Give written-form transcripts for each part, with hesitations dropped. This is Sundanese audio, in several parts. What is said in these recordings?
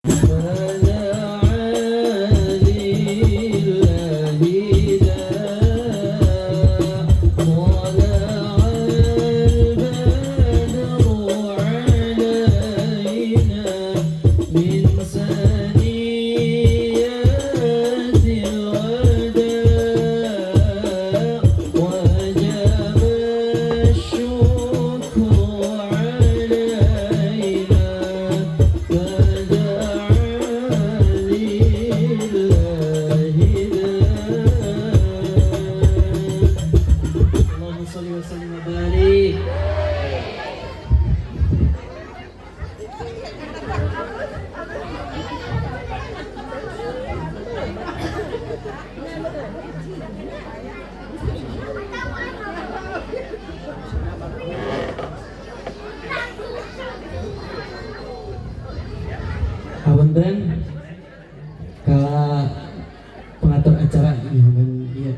فدعا لله ذا، طلع البدر علينا من ثنيات الوداع، وجب الشكر علينا، فدعا لله ذا. اللهم صل وسلم وبارك. Hapunten ka pengatur acara ini iya.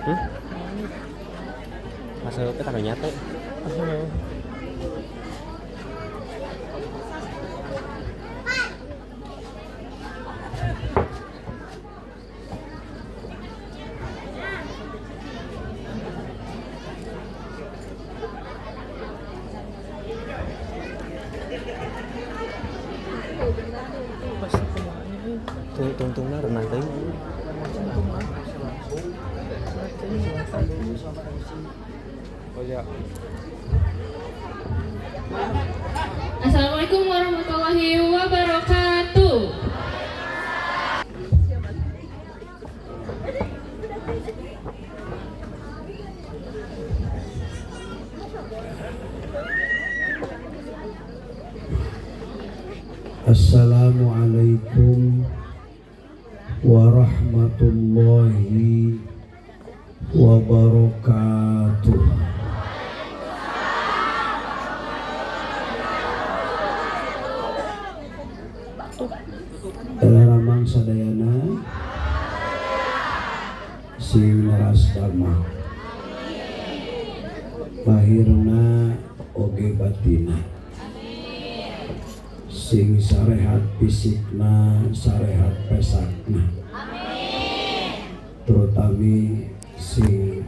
Hmm? Masuk ke taruh nyate. Tung tung tungna renang teuing. Oh ya. Assalamualaikum warahmatullahi wabarakatuh. Assalamualaikum warahmatullahi wabarakatuh. Ramang sadayana, sing leras damang lahirna oge batina, sing sarehat fisikna, sarehat pesakna, terutami sing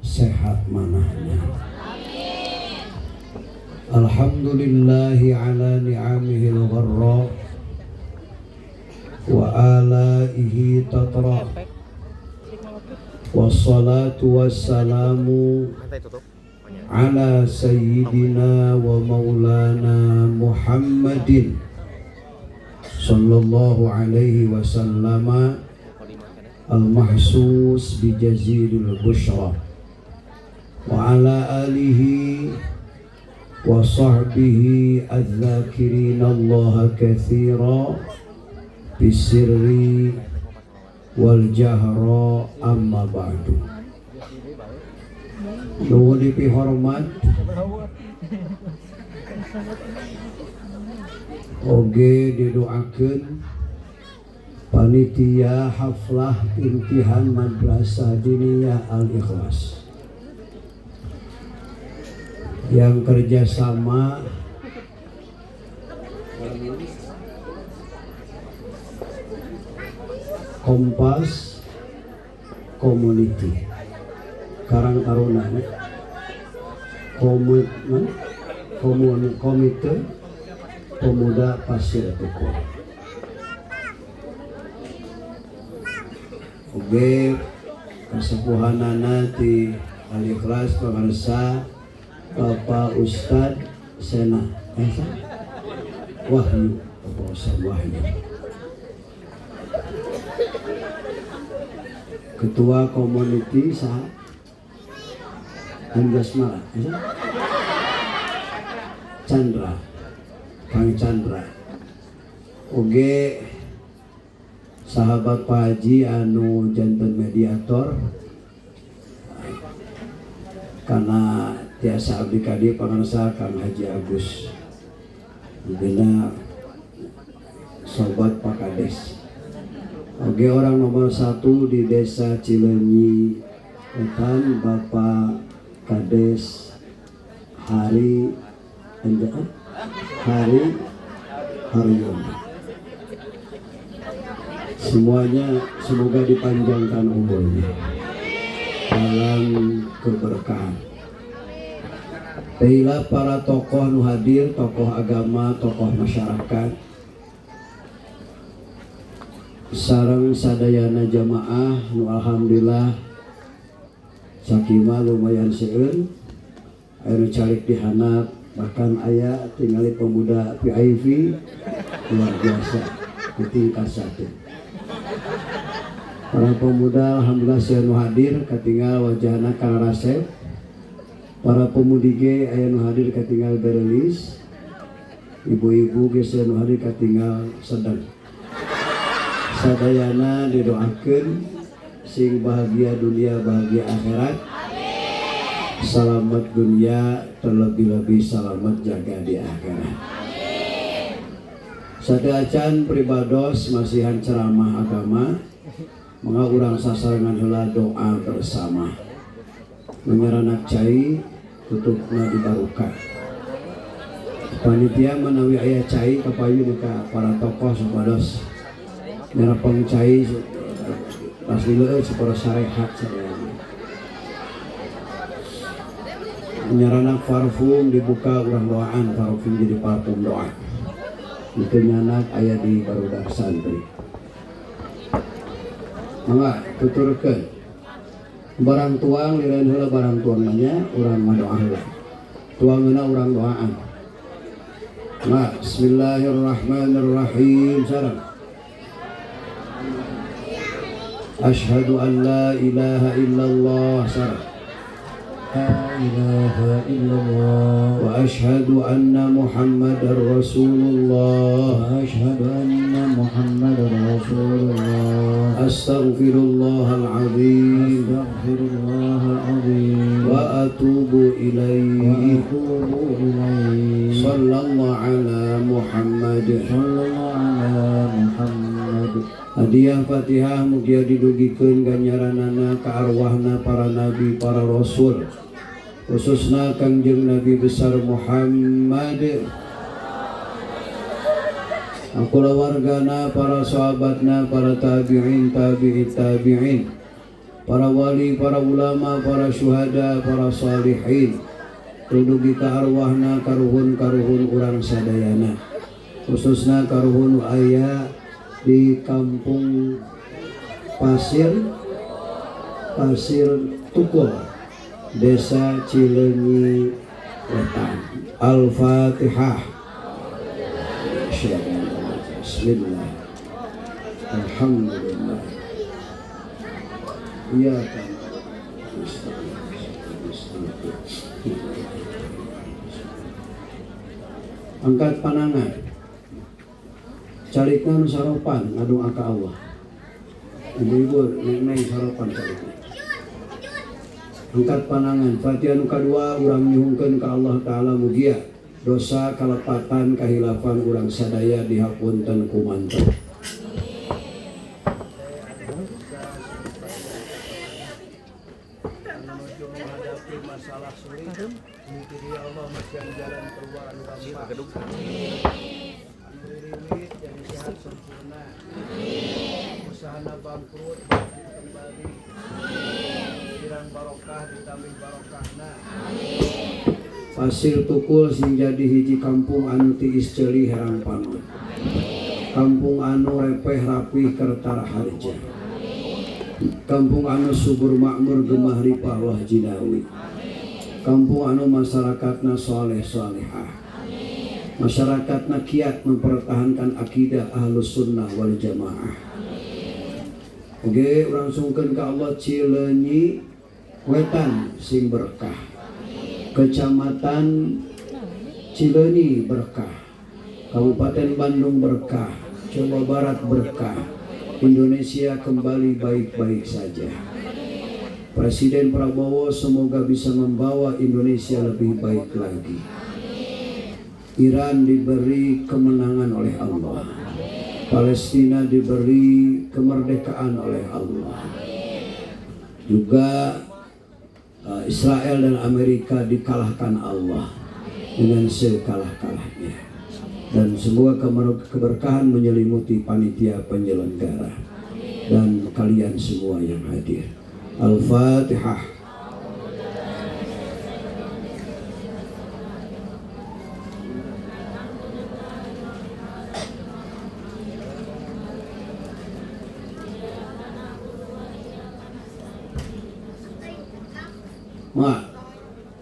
sehat manahna. Alhamdulillahi ala ni'amihil gharra wa alaihi tatra, wassalatu wassalamu Nanti tutup. ala sayyidina wa maulana Muhammadin sallallahu alaihi wasallama al-mahsus bi jazilil bushra wa ala alihi wa sahbihi adz-dzakirin Allah katsira bisirri wal jahra, amma ba'du. Nuhun dipihormat oge didoakeun panitia haflah imtihan Madrasah Diniyah Al-Ikhlas yang kerjasama Kompas Community Karang Taruna ya. Komitmen Komite Pemuda Pasir Tukul. Oge kasepuhanana ti Al-Ikhlas pemirsa Bapak Ustad Sena Wahyu, Bapak Ustad Wahyu, Ketua Community sa Anjasmara ya? Chandra, Kang Chandra. Oge sahabat Pak Haji anu janten mediator karena Tiasa abdi ka dieu pangarsa Kang Haji Agus. Dina sobat Pak Kades. Oke, orang nomor 1 di Desa Cileunyi Wetan, Bapak Kades Hari Hari Haryono. Semuanya semoga dipanjangkan umurnya dalam keberkahan. Tehila para tokoh nu hadir, tokoh agama, tokoh masyarakat, sareng sadayana jamaah nu alhamdulillah sakima lumayan seueur, aya nu calik di handap, bahkan aya tingali pemuda PIV luar biasa di tingkat 1. Para pemuda alhamdulillah seueur nu hadir, katinggal wajahna kararasep. Para pemudi ge aya nu hadir katinggal berelis, ibu-ibu ge seueur nu hadir katinggal sedang. Sadayana didoakeun sing bahagia dunia bahagia akhirat, selamat dunia terlebih-lebih selamat jaga di akhirat. Sateuacan pribados masihan ceramah agama, mangga urang sasarengan heula doa bersama. Menyeranak cai tutupna dibaruka. Panitia manawi aya cai kapayun ka para tokoh supados nyerapong cai asli leueut supados sarehat sadayana. Nyaranak parfum dibuka urang doaan, parfum jadi parfum doa. Itu nyanak aya di barudak santri. Mangga tuturkeun. Barang tuang liren heula barang tuang nanya urang ngadoa heula. Tuangeuna urang doaan. Nah, bismillahirrahmanirrahim. Sareng. Asyhadu an la ilaha illallah. Sareng. La ilaha illallah. Wa asyhadu anna Muhammadar Rasulullah. Wa asyhadu anna Muhammadar Rasulullah. Astaghfirullahal azim. Astaghfirullahal azim. Wa atubu ilaihi. Wa atubu ilaihi. Sallallahu ala Muhammad. Sallallahu ala Muhammad. Hadiah Fatihah mugia didugikeun ganjaranana ka arwahna para nabi, para rasul, khususna Kangjeng Nabi besar Muhammad, kulawargana, para sahabatna, para tabi'in, tabi'in, tabi'in, para wali, para ulama, para syuhada, para salihin, dugi ka arwahna karuhun-karuhun urang sadayana, khususna karuhun aya di kampung Pasir Tukul, Desa Cileunyi Wetan. Al-Fatihah. Bismillah. Alhamdulillah. Ya angkat panangan. Calikna nu saropan ngadoa ka Allah. Ibu-ibu neng-neng saropan calikna. Angkat panangan. Fatihah nu kadua urang nyuhunkeun ka Allah Ta'ala mugia dosa kalepatan kahilafan urang sadaya dihapunten ku mantep. Menuju menghadapi masalah sulit, mungkin Allah masih jalan keluar anu gampang. Anu jadi sehat sempurna. Usahana bangkrut bangkit kembali. Pikiran barokah ditambah barokahna. Pasir Tukul sing jadi hiji kampung anu tiis ceuli herang panon. Kampung anu repeh rapih kertara harja. Kampung anu subur makmur gemah ripah wah jinawi. Kampung anu masyarakatna soleh solehah. Masyarakatna kiat mempertahankan akidah ahlus sunnah wal jamaah. Oke, urang sungkeun ka Allah Cileunyi Wetan sing berkah. Kecamatan Cileunyi berkah, Kabupaten Bandung berkah, Jawa Barat berkah, Indonesia kembali baik-baik saja. Presiden Prabowo semoga bisa membawa Indonesia lebih baik lagi. Iran diberi kemenangan oleh Allah. Palestina diberi kemerdekaan oleh Allah. Juga Israel dan Amerika dikalahkan Allah dengan sekalah-kalahnya. Dan semoga keberkahan menyelimuti panitia penyelenggara dan kalian semua yang hadir. Al-Fatihah. Ma,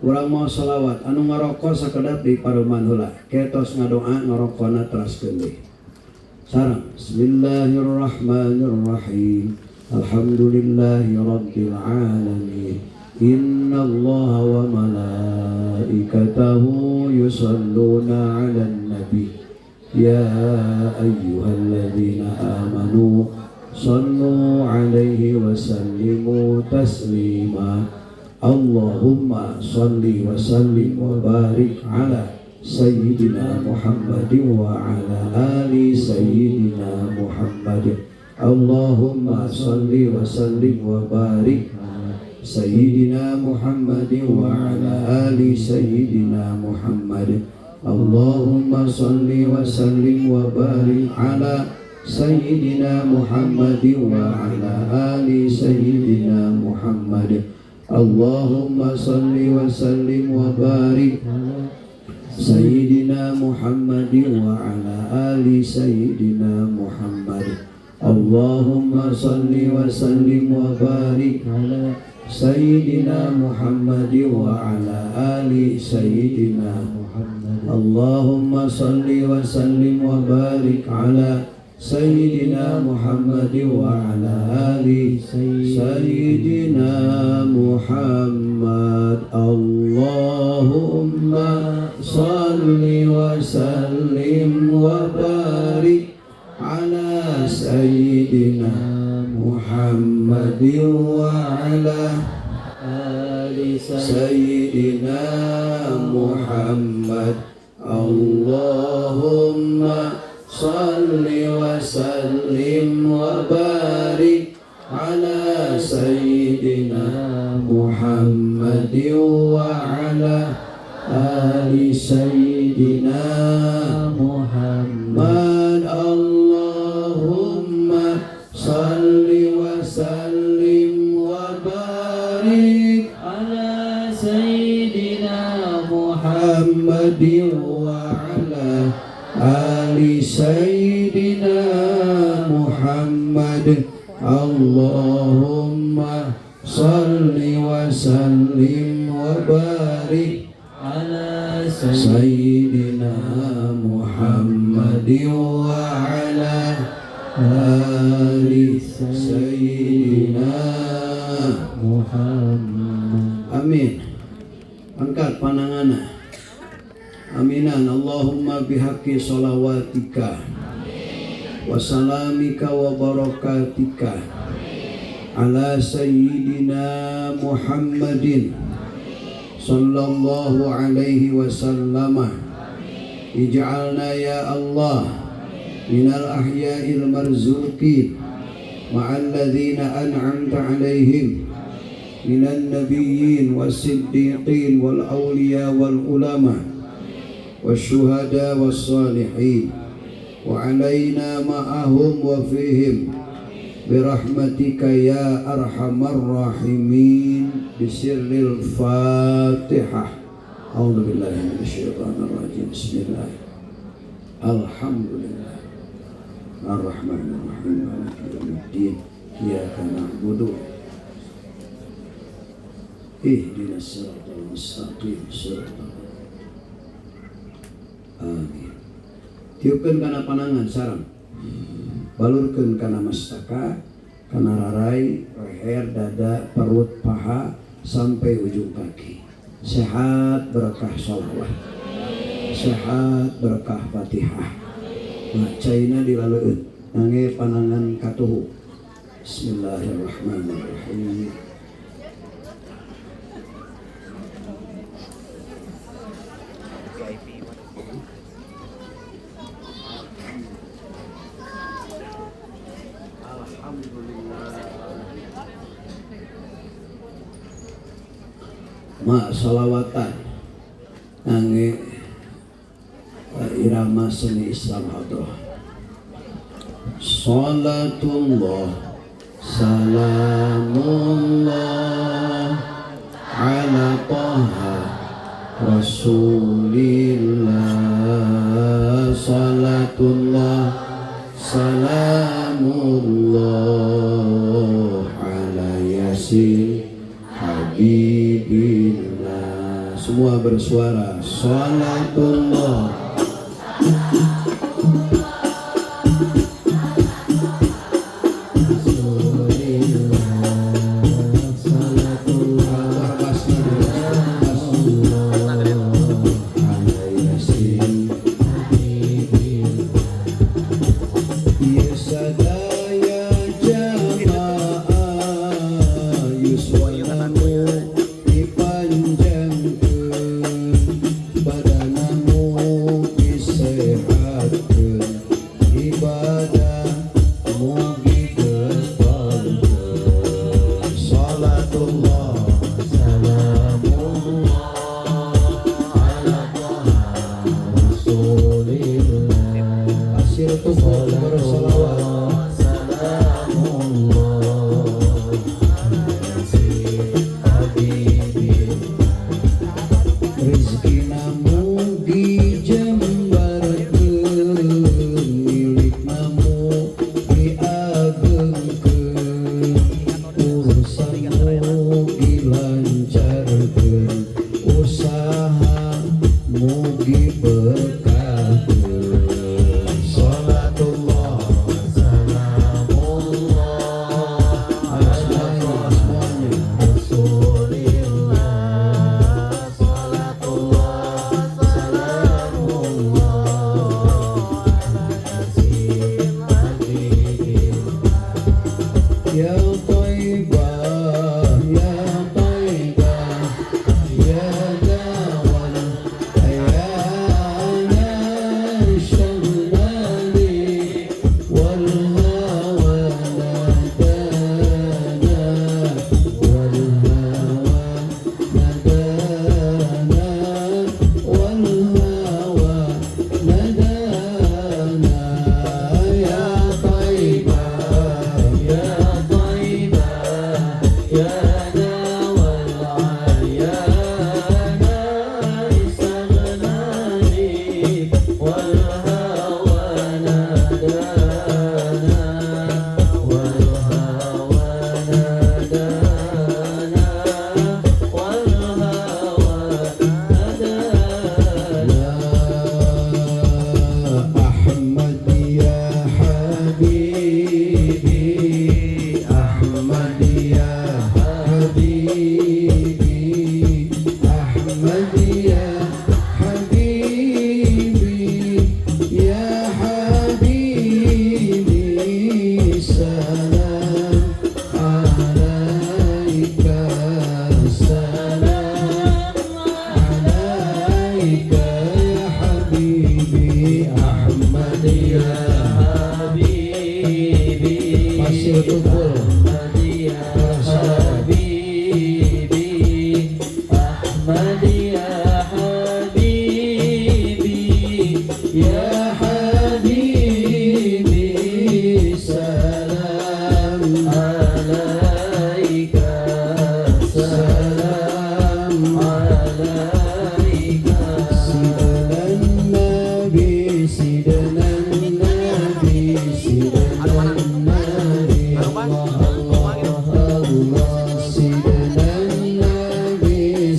urang mau salawat anu ngarokok sakedap di paruman heula. Ketos ngadoa ngarokona teraskeun deui. Sareng bismillahirrahmanirrahim. Alhamdulillahi rabbil alamin. Innallaha wa malaikatahu yusholluna 'alan nabi. Ya ayyuhalladzina amanu shallu 'alaihi wa sallimu taslima. Allahumma salli wa sallim wa barik ala Sayyidina Muhammadin wa ala ali Sayyidina Muhammadin. Allahumma salli wa sallim wa barik ala Sayyidina Muhammadin wa ala ali Sayyidina Muhammadin. Allahumma salli wa sallim wa barik ala Sayyidina Muhammadin wa ala ali Sayyidina Muhammadin. Allahumma salli wa sallim wa barik ala Sayyidina Muhammadin wa ala ali Sayyidina Muhammad. Allahumma salli wa sallim wa barik ala Sayyidina Muhammadin wa ala ali Sayyidina Muhammad. Allahumma salli wa sallim wa barik ala Sayyidina Muhammad wa ala ali Sayyidina Muhammad. Allahumma salli wa sallim wa barik ala Sayyidina Muhammad wa ala ali Sayyidina Muhammad. Allahumma salli wa sallim wa barik ala Sayyidina Muhammad wa ala ali Sayyidina Muhammad. Allahumma salli wa sallim wa barik ala Sayyidina Muhammad wa ala ali Sayyidina Muhammad. Allahumma salli wa sallim wa barik ala Sayyidina Muhammad wa ala ali Sayyidina Muhammad. Amin. Angkat pananganna. Aminan. Allahumma bihaqqi sholawatika wa salamika wa barakatika ala Sayyidina Muhammadin sallallahu alaihi wasallam. Ij'alna ya Allah minal ahya'il marzuqin ma'al ladzina an'amta alaihim minan nabiyyin was-siddiqin wal awliya wal ulama wasyuhada wassalihin wa alaina ma'ahum wa fihim birahmatika ya arhamar rahimin. Bisirril Fatihah. A'udzu billahi minasyaitonir rajim. Bismillah. Alhamdulillah. Arrahmanir rahim. Maliki yaumiddin. Iyyaka na'budu. Ihdinas siratal mustaqim. Siratal. Amin. Tiupkeun kana panangan sareng. Balurkeun kana mastaka, kana rarai, leher, dada, perut, paha sampai ujung kaki. Sehat berkah sholawat. Sehat berkah Fatihah. Nah, caina dilaleueun ngangge panangan katuhu. Bismillahirrahmanirrahim. Mak salawatan ngangge irama seni Islam hadroh. Salatullah salamullah ala Taha Rasulillah. Salatullah salamullah ala Yasin Habibillah. Semua bersuara salatullah.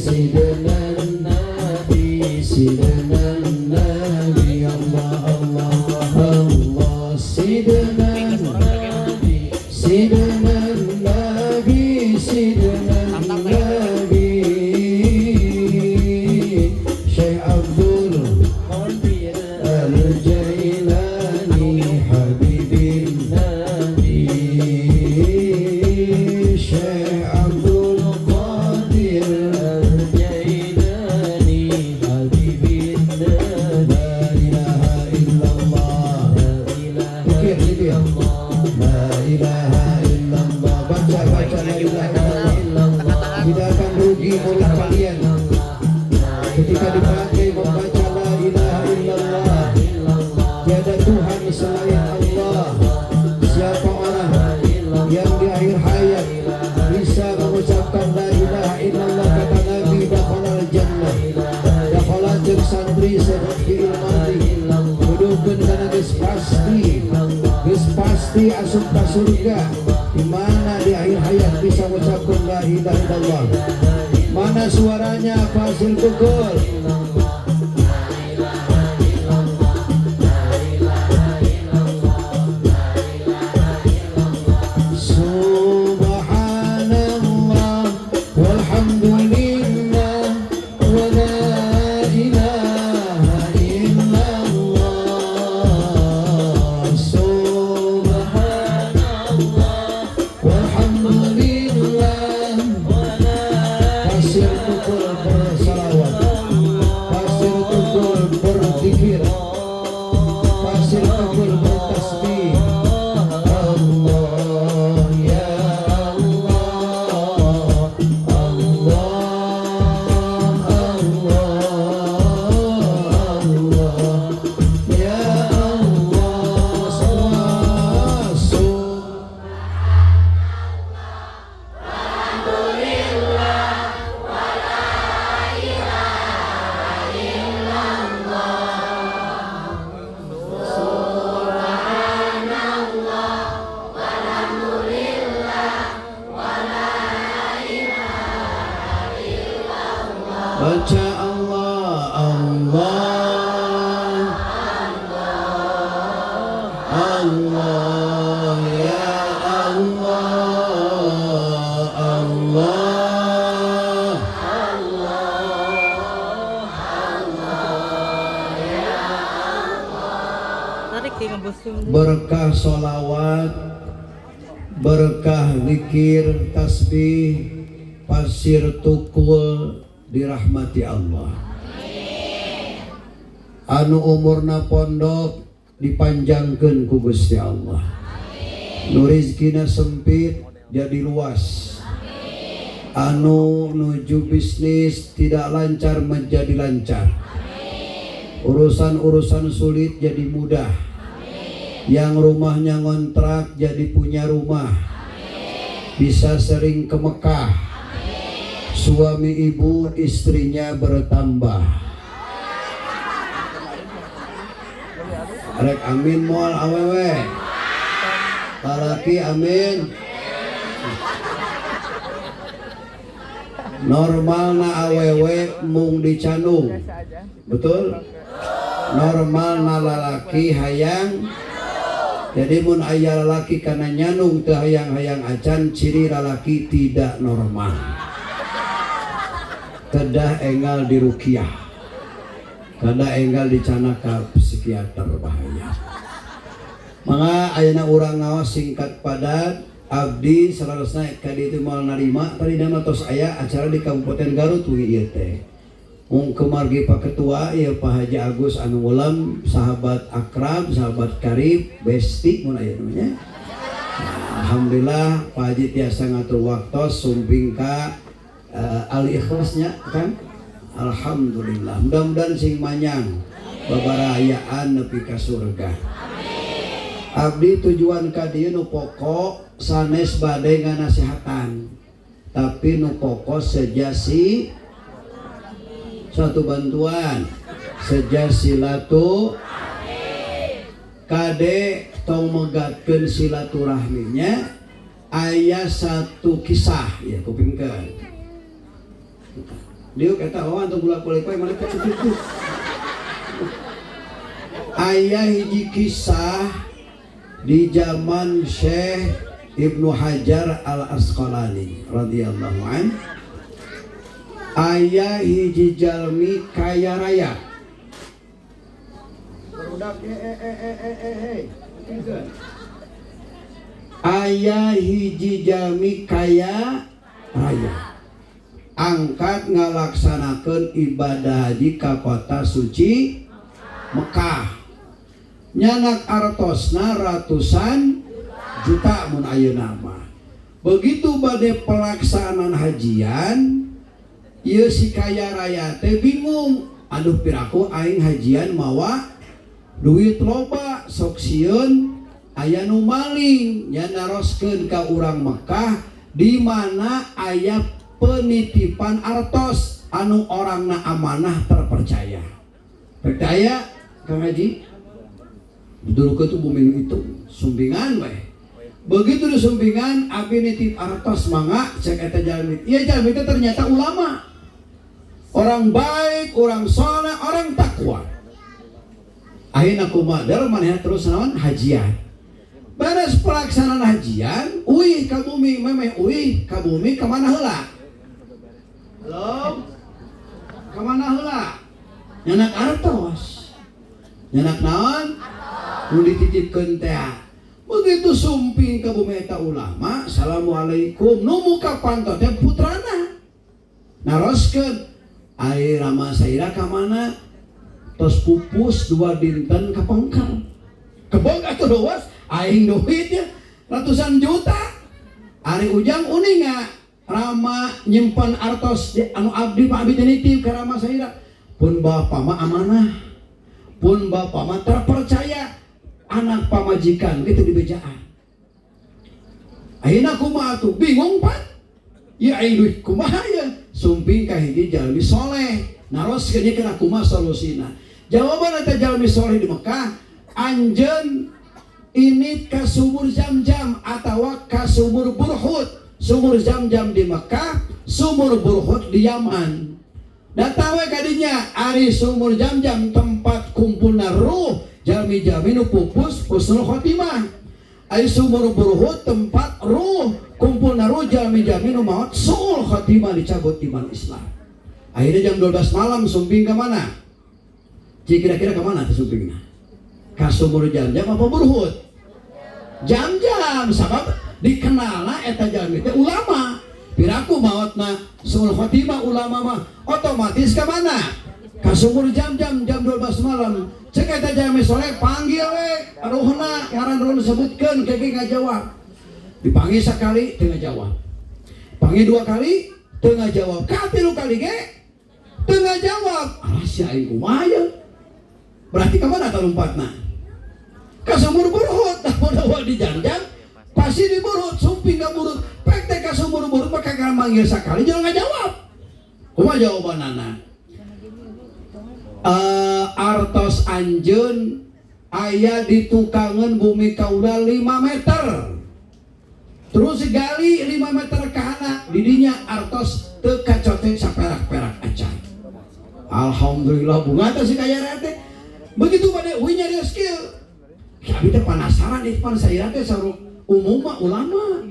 Sidna Nabi, Sidna Nabi, Allah. Fi'il madhi nuduhkeun kana geus pasti, geus pasti asup ka surga. Di mana di akhir hayat bisa mengucapkan la ilaha illallah. Mana suaranya Pasir Tukul? Subhanallah walhamdulillah wa la ilaha illallah. Subhanallah walhamdulillah. Pasir Tukul bersalawat, Pasir Tukul berzikir, Pasir Tukul bertasbih. Allah ya Allah, Allah Allah Allah ya Allah. Semua. Baca Allah, Allah, Allah ya Allah, Allah, Tarik kayak ngebosnya. Berkah solawat, berkah zikir, tasbih, Pasir Tukul dirahmati Allah. Anu umurna pondok dipanjangkeun ku Gusti Allah. Nu rizkina sempit jadi luas. Anu nuju bisnis tidak lancar menjadi lancar. Urusan-urusan sulit jadi mudah. Yang rumahnya ngontrak jadi punya rumah. Bisa sering ke Mekah. Suami ibu istrinya bertambah. Rek amin moal awewe. Lalaki amin. Normalna awewe mung dicanung. Betul? Normalna lalaki hayang. Jadi mun aya lalaki kana nyanung teu hayang-hayang acan, ciri lalaki tidak normal. Kedah enggal dirukiah, kedah enggal dicana ka psikiater, bahaya. Maka ayeuna urang ngaos singkat padat. Abdi salarasna ka ditu moal narima tadi nama tos aya acara di Kabupaten Garut wengi ieu teh. Mung kemargi Pak Ketua ieu Pak Haji Agus anu ulam, sahabat akrab, sahabat karib, besti mun aya namanya. Nah, alhamdulillah Pak Haji tiasa ngatur waktos sumping ka al ikhlasnya kan. Alhamdulillah, mudah-mudahan sing manyang babarayaan nepi ka surga. Abdi tujuan ka dieu nu pokok sanes bade nganasehatan, tapi nu pokok sejasi suatu bantuan, sejasilatu kade tong megatkeun silaturahminya. Aya satu kisah ya kupingkeun. Diuk eta wawan tong bolak-balik wae malaikat kitu. Aya hiji kisah di zaman Syekh Ibnu Hajar Al Asqalani radhiyallahu an. Aya hiji jalmi kaya raya. Barudak eh eh eh eh eh eh. Aya hiji jalmi kaya raya. Angkat ngalaksanakeun ibadah haji ka kota suci Mekah. Nyanak artosna ratusan juta mun ayeuna mah. Begitu bade pelaksanaan hajian, ieu si kaya raya teh bingung. Aduh piraku aing hajian mawa duit loba, sok sieun aya nu maling. Nya naroskeun ka urang Mekah di mana aya penitipan artos anu orangna amanah terpercaya. Pek teh aya Kang Haji. Dulu itu bumi nu itu sumpingan we. Begitu disumpingan, abi nitip artos mangga cek eta jalmi. Iya, jalmi teh ternyata ulama. Orang baik, orang soleh, orang takwa. Akhirnya kumaha dalam manehna terus naon hajian. Beres pelaksanaan hajian, uih ka bumi, memeh uih ka bumi kemana heula? Halo? Kemana heula? Nyanak artos. Nyanak naon? Nu dititipkeun teh. Begitu sumping ke bumi eta ulama, assalamualaikum, nu muka panto teh putrana. Naroskeun, ari Rama Saira ka mana? Tos pupus 2 dinten kapengker. Kebog atuh luas, aing duit ya ratusan juta. Ari Ujang uninga Rama nyimpan artos di, anu abdi Pak, abdi teh nitip ka Rama Saira. Pun bapak mah amanah. Pun bapak mah terpercaya, anak pamajikan gitu di bejaan. Ayeuna kumaha tuh? Bingung, Pak. Ya aing duit kumaha ya? Sumping ka hiji jalmi soleh. Naroskeun ieu kena kumaha solusina. Jawaban eta jalmi soleh di Mekah, anjeun ini ka sumur Zam-Zam atau ka sumur Burhut. Sumur Zam-Zam di Mekah, sumur Burhut di Yaman. Datang we kadinya, ari sumur Zam-Zam tempat kumpulna ruh jalmi-jalmi nu pupus husnul khotimah. Ari sumur Burhut tempat ruh kumpulna ruh jalmi-jalmi nu maot suul khotimah, dicabut iman Islam. Akhirnya jam 12 malam sumping ke mana? Cik, kira-kira ke mana tuh sumpingna? Ka sumur Jam-Jam apa Burhut? Jam-Jam, sabab dikenalna eta jalmi teh ulama. Piraku maotna suul khotimah ulama mah otomatis ke mana? Ka sumur Jam-Jam jam 12 malam. Cek eta jalmi soleh, panggil we ruhna, ngaran ruhna sebutkeun, kege ngajawab. Dipanggil sekali teu ngajawab. Panggil dua kali teu ngajawab. Katilu kali ge teu ngajawab. Alah si aing kumaha ya? Berarti ke mana lompatna? Ka sumur Burhut. Lamun di Jam-Jam pasti di Burhut, sumping ka Burhut. Pek teh ka sumur Burhut maka kan manggil sekali jangan ngajawab. Kumaha jawabanana? Artos anjeun aya di tukangan bumi kaula 5 meter. Terus gali 5 meter ke handap, didinya artos teu kacote saperak-perak acan. Alhamdulillah, bunga teh si kaya teh. Begitu pada uih nyarios kieu. Ya abi teh penasaran itu pan saya teh saur umum mah ulama,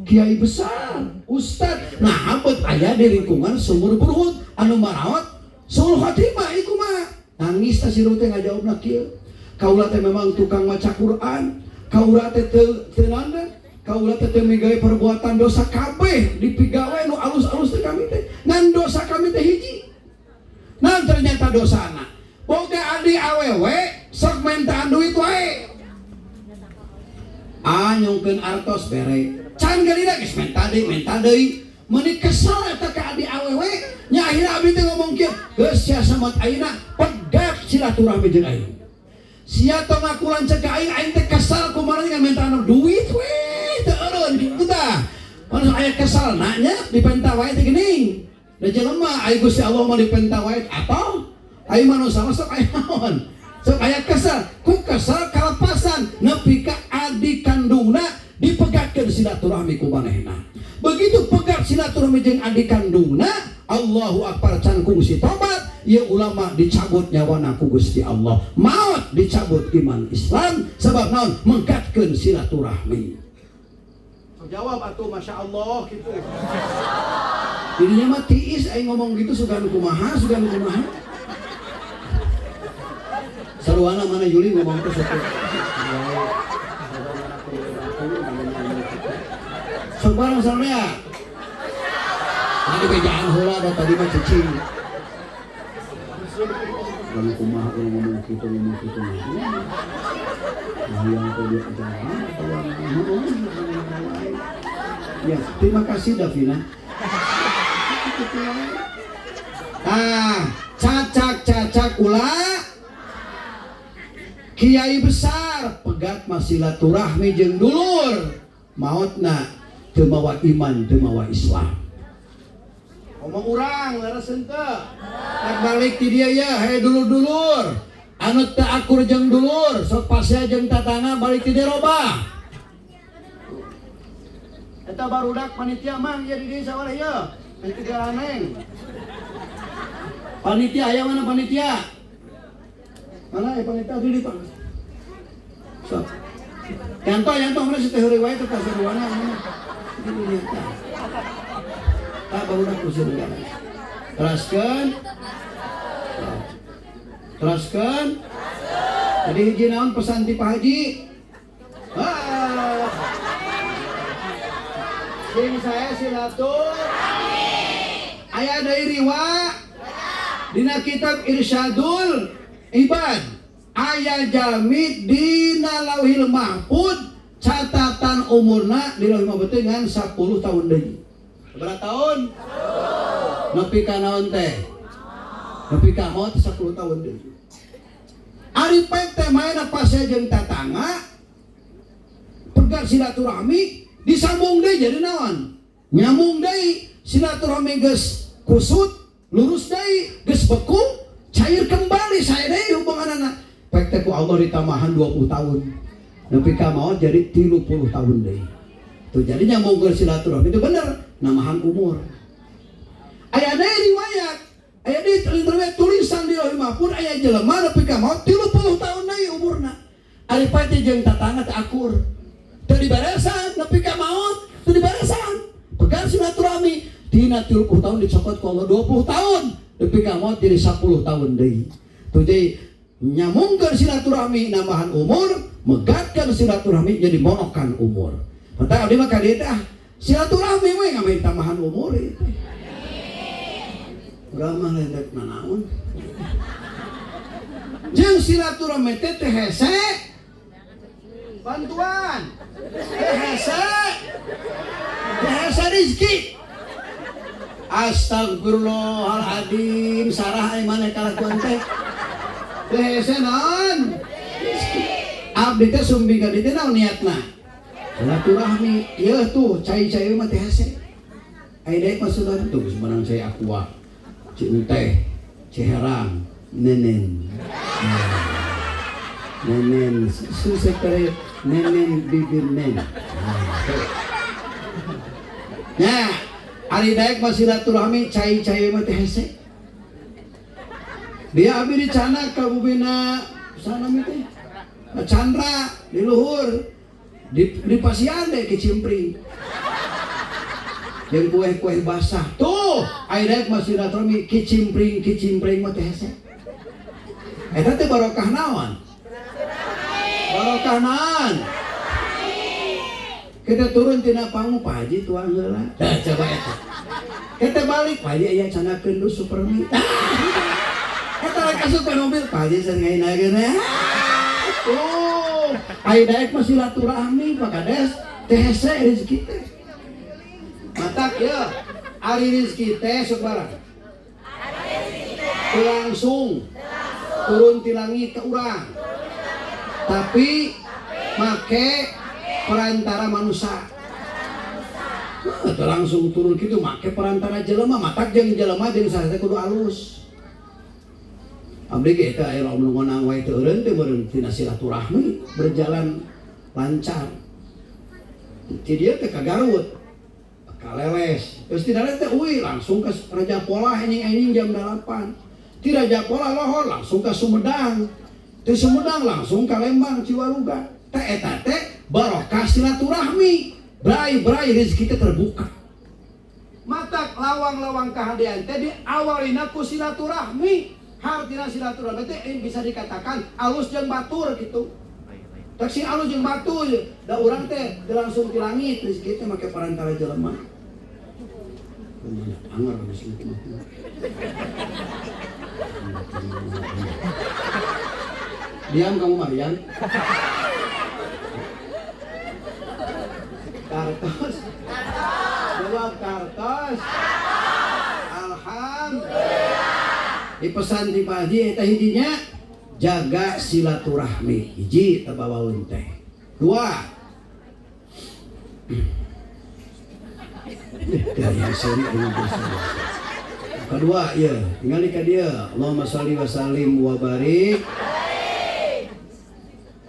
kiai besar, ustad. Nah, abet aya di lingkungan sumur Burhut anu marawat suul khotimah iku mah. Nangis teh si teh ngajawabna kieu. Kaula teh memang tukang maca Quran, kaula teh teu teu naon, kaula teh teu migawe perbuatan dosa, kabeh dipigawe nu alus-alus teh kami teh. Ngan dosa kami teh hiji. Nah, ternyata dosana boga adi awewe sok mentaan duit wae. Ah, nyungkeun artos bere. Can galila geus menta deui, menta deui. Meuni kesel eta ka adi awewe nya, akhirna abdi teh ngomong kieu, geus sia samat ayeuna pegat silaturahmi jeung aing. Sia tong ngaku lanceuk ka aing, aing teh kesel kumaha ngan mentaan duit we teu eureun kitu tah. Manusia aya kesel nanya dipenta wae teh geuning. Da jelema aya Gusti Allah mah dipenta wae atau aya manusia mah sok aya naon? Sok aya kesel, ku kesel kalepasan nepi ka adik kandungna dipegatkeun silaturahmi ku manehna. Begitu pegat silaturahmi jeung adik kandungna, Allahu Akbar, can kungsi tobat, ya ulama dicabut nyawana ku Gusti Allah. Maut dicabut iman Islam sebab naon? Menggatkeun silaturahmi. Jawab atuh, Masya Allah gitu. Dirinya mah tiis aing ngomong gitu, sugan kumaha, sugan kumaha. Saruana mana Yuli ngomong teh satu. Sok bareng sarua. Tadi bejaan heula da tadi mah cicing. Sugan kumaha urang ngomong kitu, ngomong kitu. Nah, yang tadi agama atau ya, terima kasih Davina. Ah, cacak-cacak ulah kiai besar pegat mah silaturahmi jeung dulur, mautna teu mawa iman, teu mawa Islam. Komo urang leres henteu. Rek balik ti dieu ye, hei dulur-dulur. Anu teu akur jeung dulur, sok pasea jeung tatangga balik ti dieu robah. Eta barudak panitia mang ieu di dieu sawareh ieu. Panitia aneng. Panitia aya mana panitia? Mana ya panitia di dieu Pak? Sok. Yanto yanto mana si teh heureuy wae teh kaseruana mana. Di dieu tah. Tah barudak kursi negara. Teraskeun. Teraskeun. Jadi hiji naon pesan ti Pak Haji? Ah. Sing saya silaturahmi. Aya deui riwa dina kitab Irsyadul Ibad. Aya jalmi dina Lauhil Mahfud catatan umurna di Lauhil Mahfud teh ngan 10 tahun deui. Berapa tahun? Nepi ka naon teh? Nepi ka maot 10 tahun deui. Ari pek teh maena pasea jeung tatangga pegat silaturahmi disambung deui jadi naon? Nyambung deui silaturahmi geus kusut lurus deui geus beku cair kembali saya deui hubunganana. Pek teh ku Allah ditambahan 20 tahun. Nepi ka maot jadi 30 tahun deui. Tuh jadi nyambung ke silaturahmi itu bener namahan umur. Aya deui riwayat, aya deui riwayat tulisan di Lauhul Mahfuz aya jelema nepi ka maot 30 tahun deui umurna. Ari pek teh jeung tatangga teh akur. Teu diberesan nepi ka maot, teu diberesan. Pegang silaturahmi dina 30 tahun dicokot ku Allah 20 tahun nepi ka maot jadi 10 tahun deui. Tuh jadi nyambungkeun silaturahmi nambahan umur, megatkan silaturahmi jadi monokan umur. Mata abdi mah ka dieu teh silaturahmi we ngambil tambahan umur ieu teh. Urang mah lain rek nanaon. Jeung silaturahmi teh teh hese bantuan. Teh hese. Teh hese rezeki. Astagfirullahaladzim, sarah ai maneh kalakuan teh. Teh hese naon? Abdi teh sumbing ka dieu teh naon niatna? Silaturahmi, ieu tuh cai-cai mah teh hese. Ai deui mah sudah tuh geus meunang cai aqua. Ci teh, Ciherang, nenen. Nenen, susah kare nenen bibir nen. Nah, ari daek mah silaturahmi cai-cai mah teh hese. Dia abdi dicana ka bubina sana mi teh. Chandra di luhur. Di pasian deh kecimpring. Yang kue-kue basah. Tuh, ari daek mah silaturahmi kicimpring kicimpring mah teh hese. Eta teh barokah naon? Barokah naon? Kita turun tina panggung Pak Haji tuang heula. Dah coba eta. Kita balik Pak Haji aya canakeun lu supermi. Eta rek asup ka mobil Pak Haji sangainakeun. Tuh, ari daek mah silaturahmi Pak Kades teh hese rezeki teh. Matak ya, ari rezeki teh sok barang. Langsung turun ti langit ke urang. Tapi make perantara manusia. Nah, langsung turun gitu make perantara jelema, matak jeung jelema jeung saha teh kudu alus. Abdi ge eta aya lamun ngonang wae teu eureun teh meureun tina silaturahmi berjalan lancar. Ti dieu teh ka Garut, ka Leles. Geus ti Leles teh euy langsung ke Raja Polah enjing-enjing jam 8. Ti Raja Polah lohor langsung ke Sumedang. Ti Sumedang langsung ke Lembang Ciwaruga. Teh eta teh barokah silaturahmi. Brai-brai rezeki teh terbuka. Matak lawang-lawang kahadean teh diawalina ku silaturahmi. Hartina silaturahmi teh bisa dikatakan alus jeung batur gitu. Tak sing alus jeung batur, da urang teh langsung ti langit rezeki teh make perantara jelema. Anger geus mah. Diam kamu Marian. Kartos. Jawab kartos. Alhamdulillah. Dipesan di Pak Haji eta hijinya jaga silaturahmi hiji tabawaun teh. Dua. Gaya seri dengan bersama. Kedua ya, tinggal ka dieu. Allahumma shalli wa sallim wa barik.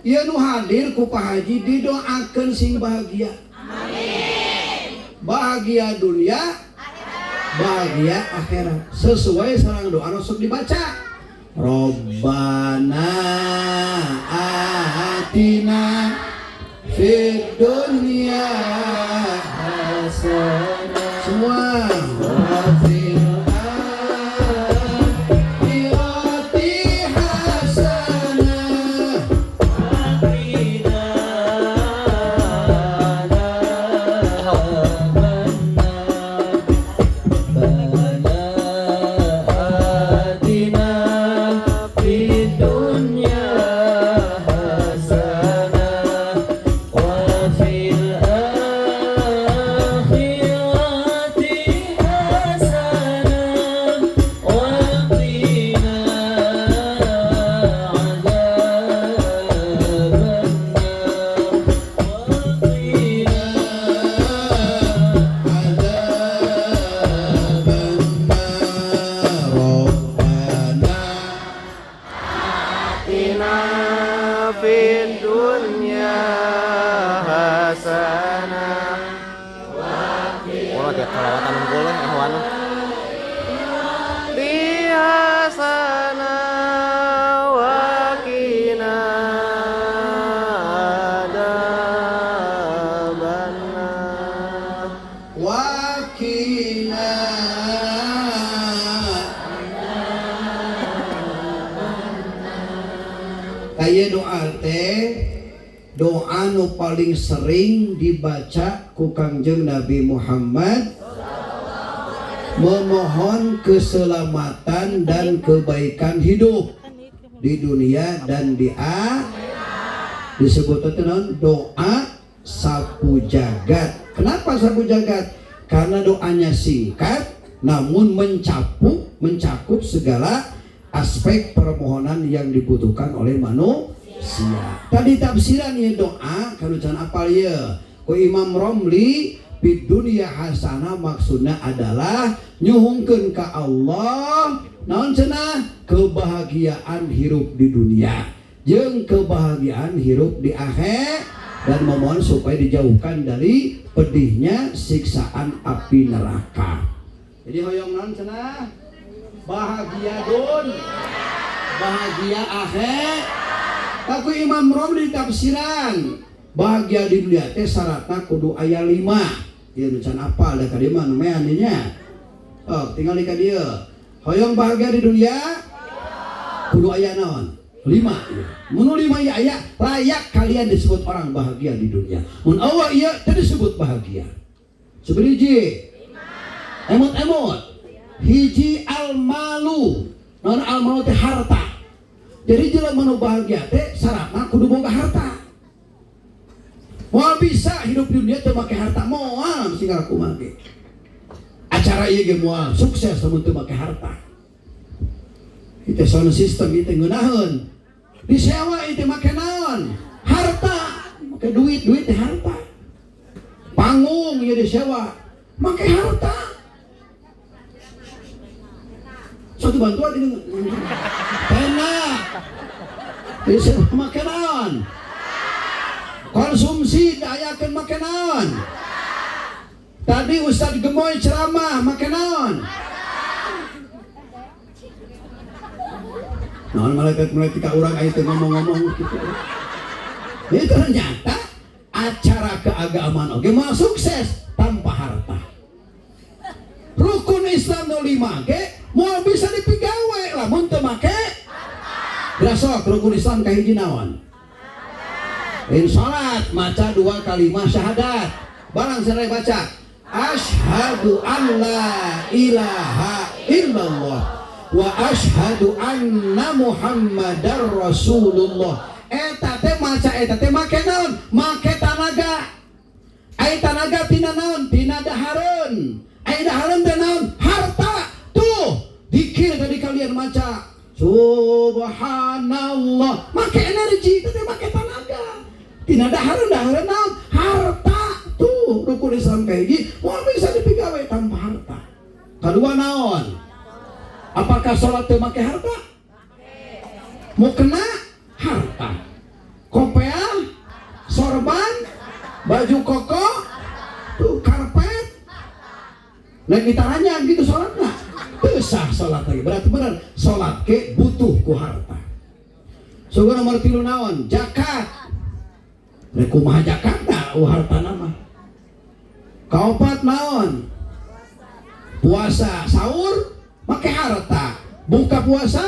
Ieu nu hadir ku Pak Haji didoakeun sing bahagia. Amin. Bahagia dunia, bahagia akhirat. Sesuai sareng doa nu sok dibaca. Rabbana atina fid dunya hasanah. Semua wa fil akhirati hasanah. Qina adzabannar. Rabbana atina fid dunya hasanah wa fil akhirati hasanah wa qina adzabannar wa qina adzabannar. Rabbana atina fid dunya hasanah. Wah, tiap sholawatan unggul eh ikhwan. Di hasanah wa qina adzabannar. Wa qina. Aya doa teh, doa nu paling sering dibaca ku Kangjeng Nabi Muhammad, memohon keselamatan dan kebaikan hidup di dunia dan di akhirat. Disebut teh naon? Doa sapu jagat. Kenapa sapu jagat? Karena doanya singkat namun mencakup segala aspek permohonan yang dibutuhkan oleh manusia. Tadi tafsiran ya doa kalau can apal ya. Ku Imam Romli fid dunya hasanah maksudnya adalah nyuhungkeun ka Allah naon cenah kebahagiaan hirup di dunia jeung kebahagiaan hirup di akhir, dan memohon supaya dijauhkan dari pedihnya siksaan api neraka. Jadi hoyong naon cenah? Bahagia dun, bahagia akhir. Tapi Imam Romli tafsiran bahagia di dunia teh syaratna kudu aya 5. Ieu nu can apal da ka dieu mah nu mean nya. Oh, tinggal di ka dieu. Hoyong bahagia di dunia kudu aya naon? 5. Mun 5 ieu aya, layak kalian disebut orang bahagia di dunia. Mun eueuh ieu teu disebut bahagia. Seberiji? Emot-emot. Hiji almalu. Naon almalu teh harta. Jadi jelema nu bahagia teh syaratna kudu boga harta. Moal bisa hidup di dunia teu make harta, moal mesti ngalaku make. Acara ieu ge moal sukses lamun teu make harta. Itu sound system itu ngeunaheun. Disewa itu make naon? Harta. Make duit, duit teh harta. Panggung ieu disewa, make harta. Satu bantuan ini tenda disewa make naon? Konsumsi dayakeun make naon? Tadi Ustadz Gemoy ceramah make naon? Naon malaikat-malaikat ka urang aya teu ngomong-ngomong kitu. Ini ternyata acara keagamaan oge moal sukses tanpa harta. Rukun Islam nu 5 ge moal bisa dipigawe lamun teu make harta. Besok rukun Islam kahiji naon? Lain salat maca 2 kalimat syahadat. Barang serai baca asyhadu an la ilaha illallah wa asyhadu anna Muhammadar Rasulullah. Eta teh maca eta teh make naon? Make tanaga. Ai tanaga tina naon? Tina dahareun. Ai dahareun teh naon? Harta. Tuh, dikir tadi kalian maca subhanallah, make energi itu teh make tanaga. Tina dahareun, dahareun naon? Harta. Tuh, rukun Islam kahiji moal bisa dipigawe tanpa harta. Kadua naon? Apakah sholat teu make harta? Mukena harta, kopeah, sorban, baju koko tuh, karpet, naik ditaranya gitu. Sholatna teu sah sholat lagi. Berarti benar sholat ke butuh ku harta. Sugan nomor 3 naon? Zakat. Rek kumaha zakatna euweuh hartana mah? Kaopat naon? Puasa. Sahur make harta, buka puasa.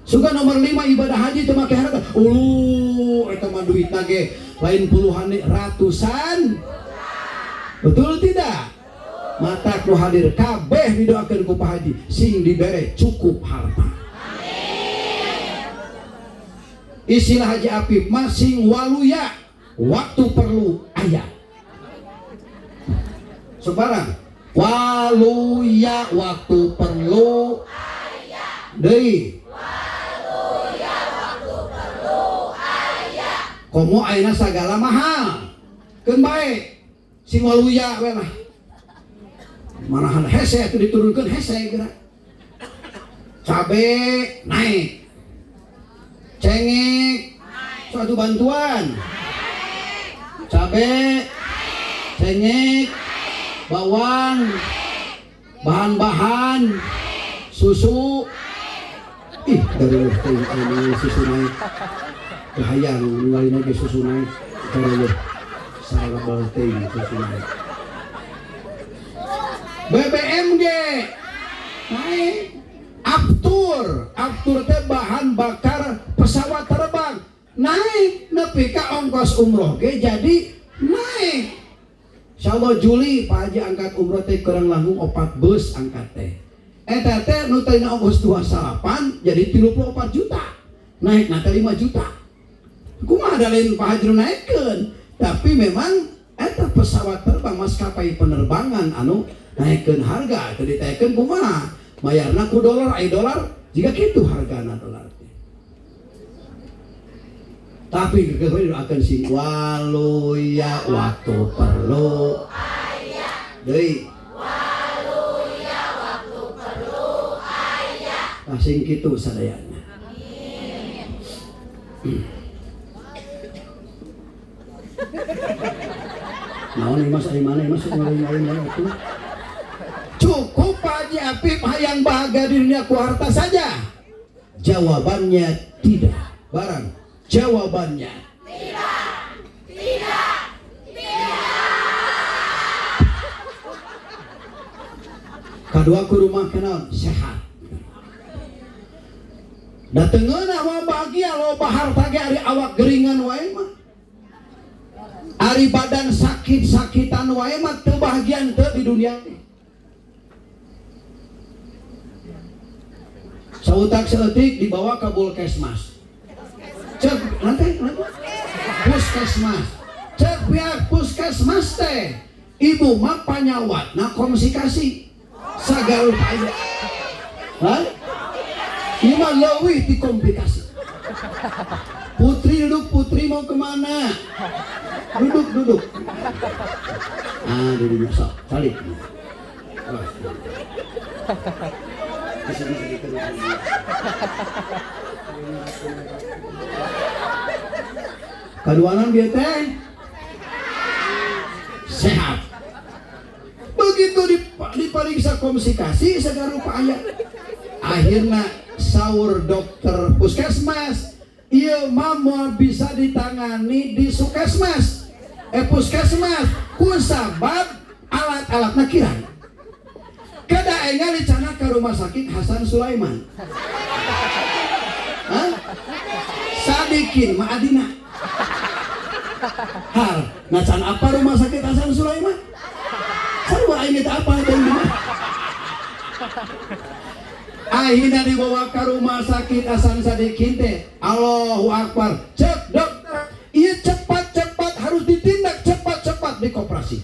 Sugan nomor 5 ibadah haji itu make harta. Ulu eta mah duitna ge lain puluhan, ratusan, betul tidak? Matak nu hadir kabeh didoakeun ku Pak Haji sing dibere cukup harta. Istilah Haji Apip masing waluya, waktu perlu aya. Sebarang waluya, waktu perlu deui. Komo ayeuna sagala mahal, keun bae sing waluya we lah. Marahan hese atuh diturunkeun, hese geura. Cabe naik, cengek suatu bantuan, cabe, cengek, bawang, bahan-bahan susu. Ih, dari ini susu naik, bahaya ningali lagi susu naik. Dari salah teuing susu naik. BBM ge naik, aftur, aftur teh bahan bakar pesawat terbang naik, nepi ka ongkos umroh ge jadi naik. Insyaallah Juli Pak Haji angkat umroh teh kurang langkung 4 bus angkat teh. Eta teh nu tadina ongkos 28 jadi 34 juta, naik nanti 5 juta. Kumaha da lain Pak Haji nu naikkeun, tapi memang eta pesawat terbang, maskapai penerbangan anu naikkeun harga. Teu ditaikeun kumaha, mayarna ku dolar, ai dolar jika kitu hargana dolar teh. Tapi keukeuh akan sing waluya, waktu perlu aya deui. Waluya, waktu perlu aya. Tah, sing kitu sadayana. Amin. Naon ieu Mas, ai mana ieu Mas ngaling-ngaling atuh? Cukup Pak Haji Apip hayang bahagia di dunia ku harta saja? Jawabannya tidak. Barang jawabannya tidak, tidak, tidak. Kadua ku rumah kenal sehat. Datengeun mah bahagia loba harta ge, ari awak geringan wae mah. Ari badan sakit-sakitan wae mah teu bahagia teu di dunia. Sautak saeutik dibawa ke Bulkesmas. Cek nanti, nanti puskesmas. Cek pihak puskesmas teh, ibu mah panyawatna komplikasi sagala aya. Hah? Ieu mah leuwih ti komplikasi. Putri duduk, Putri mau kemana? Duduk, duduk. Ah, duduk sok, salib. Awas. Di sini, sini, sini. Kaduanan bieu teh sehat. Begitu diperiksa komplikasi segala rupa aya. Akhirnya saur dokter puskesmas, ieu mah moal bisa ditangani di sukesmas. Puskesmas ku sabab alat-alatna kirang. Kada enggal dicanak ke rumah sakit Hasan Sulaiman. Hah? Sadikin mah adina. Hal, ngacan apa rumah sakit Hasan Sulaiman? Sarua aing teh apa teh di mana? Akhirnya dibawa ke rumah sakit Hasan Sadikin teh. Allahu Akbar. Cek dokter, iya cepat-cepat harus ditindak, cepat-cepat dikoperasi.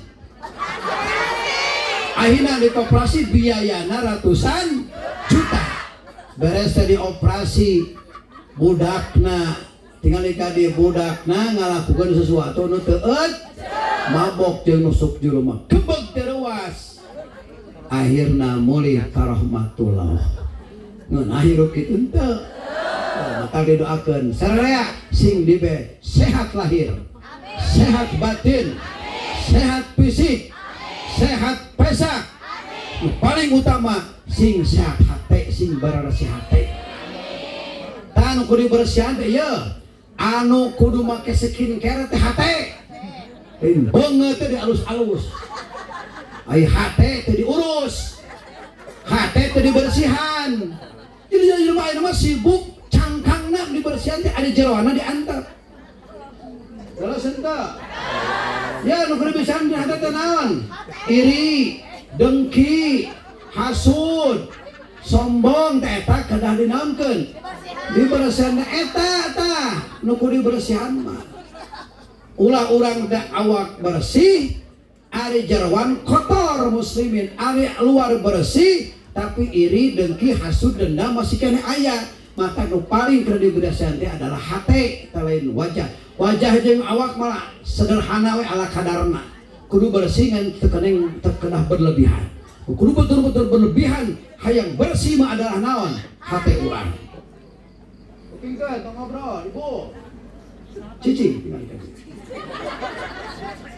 Akhirnya dikoperasi, biayana ratusan juta. Beres teh dioperasi, budakna tinggal di budakna ngalakukan sesuatu nu teu mabok jeung nusuk jelema, gebeg teu reuas. Akhirna mulih ka rahmatullah. Ngeunah hirup kitu henteu. Maka didoakeun sararea sing dibe sehat lahir, sehat batin, sehat fisik, sehat pesak. Nu paling utama sing sehat hate, sing bararasih hate. Tah nu kudu dibersihan teh ieu, anu kudu make skincare teh hate. Lain beungeut teh dialus-alus. Ai hate teh diurus, hate teh dibersihan. Jadi jelema ayeuna mah sibuk cangkangna dibersihan teh ada jeroana diantar. Terus henteu? Ya nu kudu dibersihan di hate teh naon? Iri, dengki, hasud, sombong teh eta kedah dinaonkeun? Dibersihan eta tah nu kudu dibersihan mah. Ulah urang teh awak bersih, ari jeroan kotor muslimin, ari luar bersih tapi iri, dengki, hasud, dendam masih keneh aya. Mata nu paling keur dibersihan teh adalah hate, teh lain wajah. Wajah jeung awak malah sederhana we ala kadarna. Kudu bersih ngan teu keneng teu kedah berlebihan. Kudu betul-betul berlebihan, hayang bersih mah adalah naon? Hate urang. Kupingkeun tong ngobrol, Ibu. Cicing tinggal ka.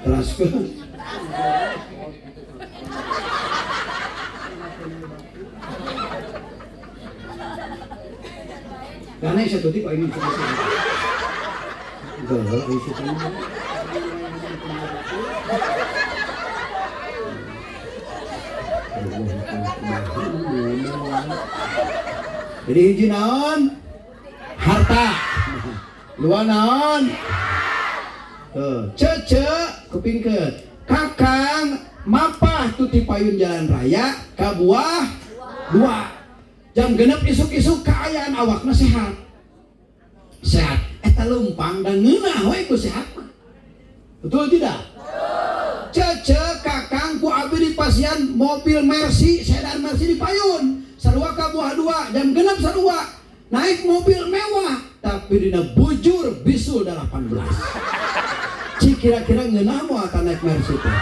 Teraskeun. Karena saya tutup ini. Enggak, ini saya. Jadi hiji naon? Harta. Dua naon? Tuh, cece kupingkeun. Kakang mapah tuti payun jalan raya kabuah dua. Jam genep isuk-isuk kaayaan awakna sehat. Sehat eta leumpang dan ngeunah we ku sehat mah. Betul tidak? Cece kakang ku abi di pasian mobil Mercy, sedan Mercy di payun. Sarua kabuah dua, jam genep sarua. Naik mobil mewah tapi dina bujur bisul 18. Cik kira-kira ngeunah moal ka naik Mercy teh?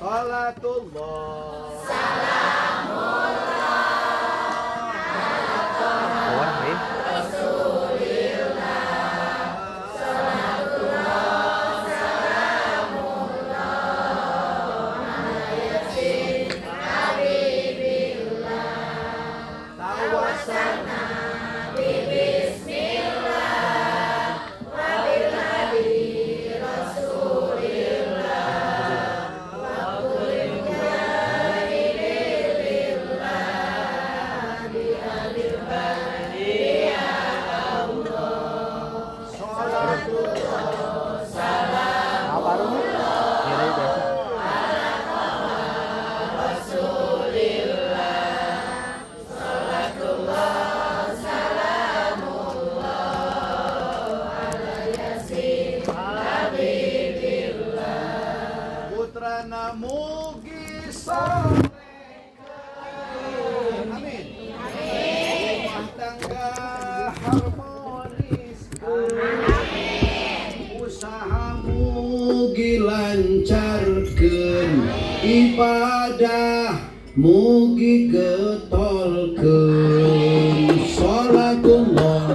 Salatullah. Keluar nih. Putrana mugi soleh. Amin. Rumah tangga harmonis. Amin. Usaha mugi lancarkeun, ibadah mugi getolkeun. Salatullah.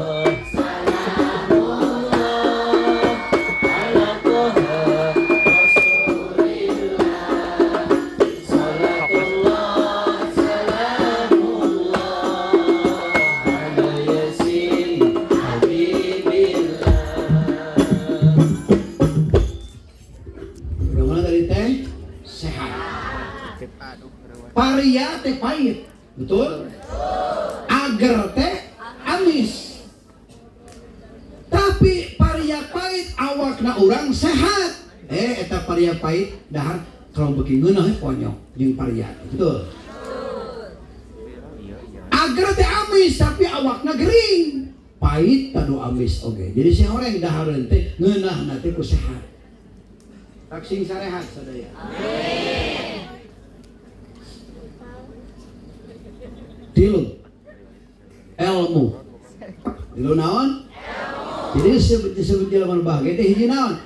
Bagaimana tadi teh? Sehat. Paria teh pahit, betul? Agar teh amis. Tapi paria pahit awakna urang sehat. Eta paria pahit dahar kalau beuki ngeunah ponyok jeung paria, betul? Agar teh amis tapi awakna gering. Pahit tadu amis oge. Jadi si horeng dahareun teh ngeunahna teh ku sehat. Taksing sarehat sadaya. Amin. Tilu ilmu. Tilu naon? Jadi disebut jelema nu bahagia teh hiji naon?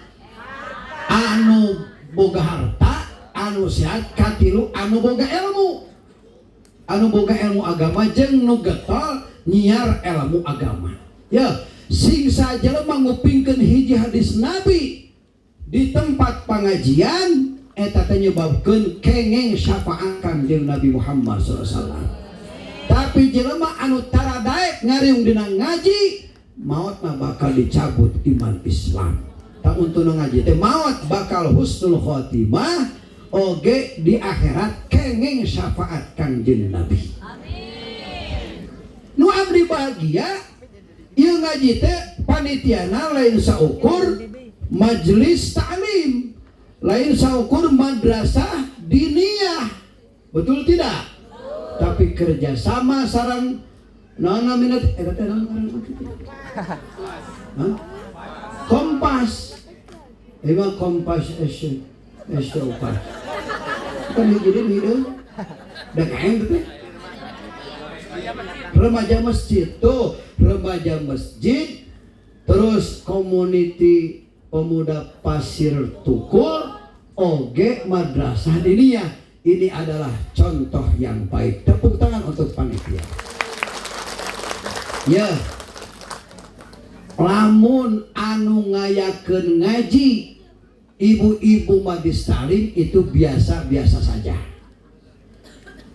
Anu boga harta, anu sehat, katilu anu boga ilmu. Anu boga ilmu agama jeung nu getol nyiar ilmu agama. Ya, sing sajelema ngupingkeun hiji hadis Nabi di tempat pengajian eta teh nyebabkeun kengeng syafaat Kanjeng Nabi Muhammad sallallahu alaihi wasallam. Tapi jelema anu tara daek ngariung dina ngaji, maotna bakal dicabut iman Islam. Tak untuk ngaji teh maot bakal husnul khotimah oge di akhirat kengeng syafaat Kanjeng Nabi. Amin. Nu abdi bahagia ieu ngaji teh panitiana lain saukur majelis ta'lim, lain saukur madrasah diniyah. Betul tidak? Tapi kerjasama sarang naon namina teh eta teh naon ngaranna kitu? Hah? Kompas. Emang Kompas S S opat. Kan hiji deui hideung. Da kaeng teh. Remaja masjid tuh, remaja masjid, terus community pemuda Pasir Tukul, oge madrasah diniyah. Ini adalah contoh yang baik. Tepuk tangan untuk panitia. Ya, lamun anu ngayakeun ngaji ibu-ibu majlis taklim itu biasa-biasa saja.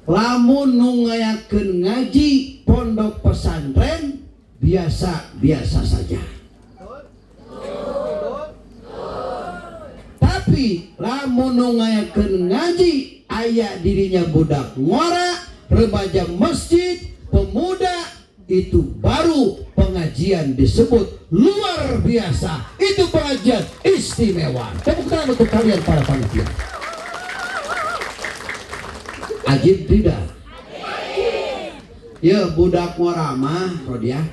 Lamun nu ngayakeun ngaji pondok pesantren biasa-biasa saja. Tapi lamun nu ngayakeun ngaji aya dirinya budak ngora, remaja masjid, pemuda, itu baru pengajian disebut luar biasa. Itu pengajian istimewa. Tepuk tangan untuk kalian para panitia. Ajib tidak? Ya budak ngora mah Rodiah.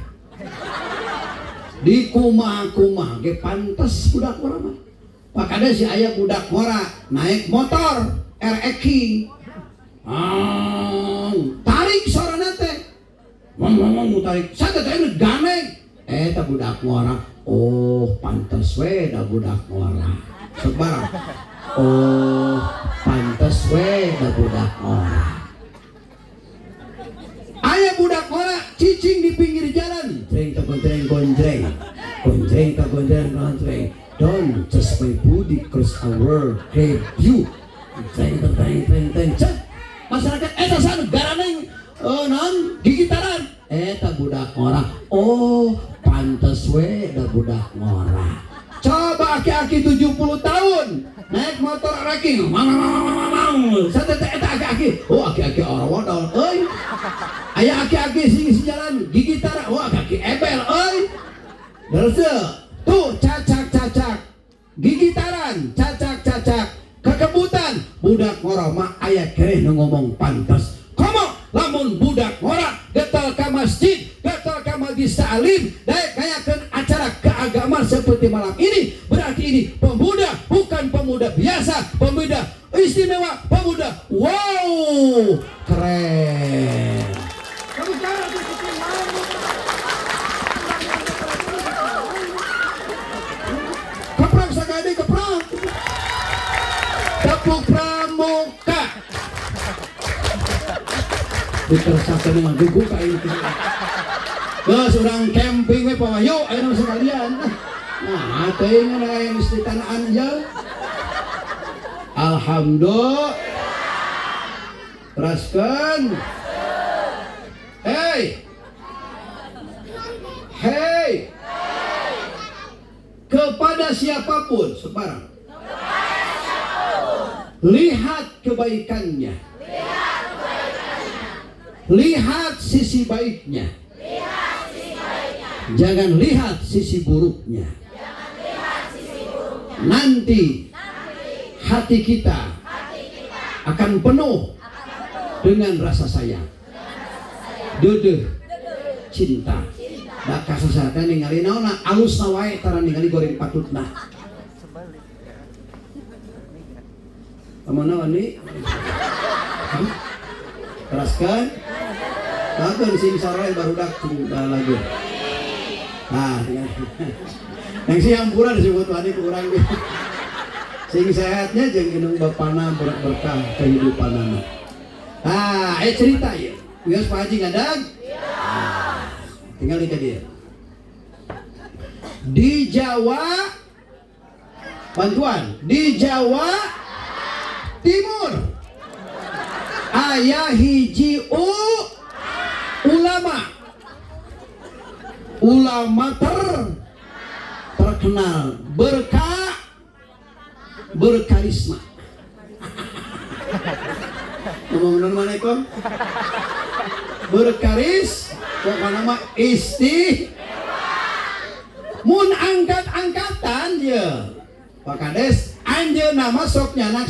Di kumaha-kumaha ge pantes budak ngora mah. Makanya si aya budak ngora naik motor RX King. Tarik sorana teh. Ngomong tarik. Satu teh ganeng. Eta budak ngora. Oh, pantes we da budak ngora. Sok barang. Oh, pantes we da budak ngora. Aya budak ngora cicing di pinggir jalan. Jreng ta gonjreng gonjreng. Gonjreng ta gonjreng gonjreng. Don't just my body cross our grave you. Jreng jreng jreng jreng. Cek. Masyarakat eta san garaneng non gigitaran. Eta budak ngora. Oh, pantes we da budak ngora. Coba aki-aki 70 tahun naik motor ranking. Satu eta aki-aki. Oh, aki-aki orang wadon euy. Aya aki-aki sing jalan gigitara. Oh, aki-aki ebel euy. Terus tuh cacak-cacak. Gigitaran, cacak-cacak. Kekebutan budak ngora mah aya keneh nu ngomong pantes. Komo lamun budak ngora getal ka masjid, getal ka majlis ta'lim, daek ngayakeun acara keagamaan seperti malam ini, berarti ini pemuda bukan pemuda biasa, pemuda istimewa, pemuda wow, keren. Keprok sekali keprok. Tepuk pramuka. Ditersakkan dengan gugu kayak itu. Geus urang camping we pawayo ayeuna sekalian. Nah, teuing aya geus ditanaan ye. Alhamdulillah. Teraskeun. Hey. Hey. Kepada siapapun sebarang. Lihat kebaikannya. Lihat sisi baiknya. Jangan lihat sisi buruknya. Nanti hati kita akan penuh dengan rasa sayang, deudeuh, cinta. Da kasasatna ningali naonna alusna wae tara ningali goreng patutna. Kamana wani? Teraskan. Lagun sing sareng barudak sing lagu. Nah, yang si hampura disebut wani ku urang ge. Sing sehatnya jeung indung bapana berkah kehidupanana. Ah, cerita ya. Wios Pak Haji ngadag? Ah, tinggal di dia. Di Jawa bantuan, di Jawa Timur aya hiji ulama ulama terkenal berkarisma. Ngomong mana kom? Berkaris, pokoknya mah isti. Mun angkat-angkatan ya, Pak Kades, anjeunna masuk nyanak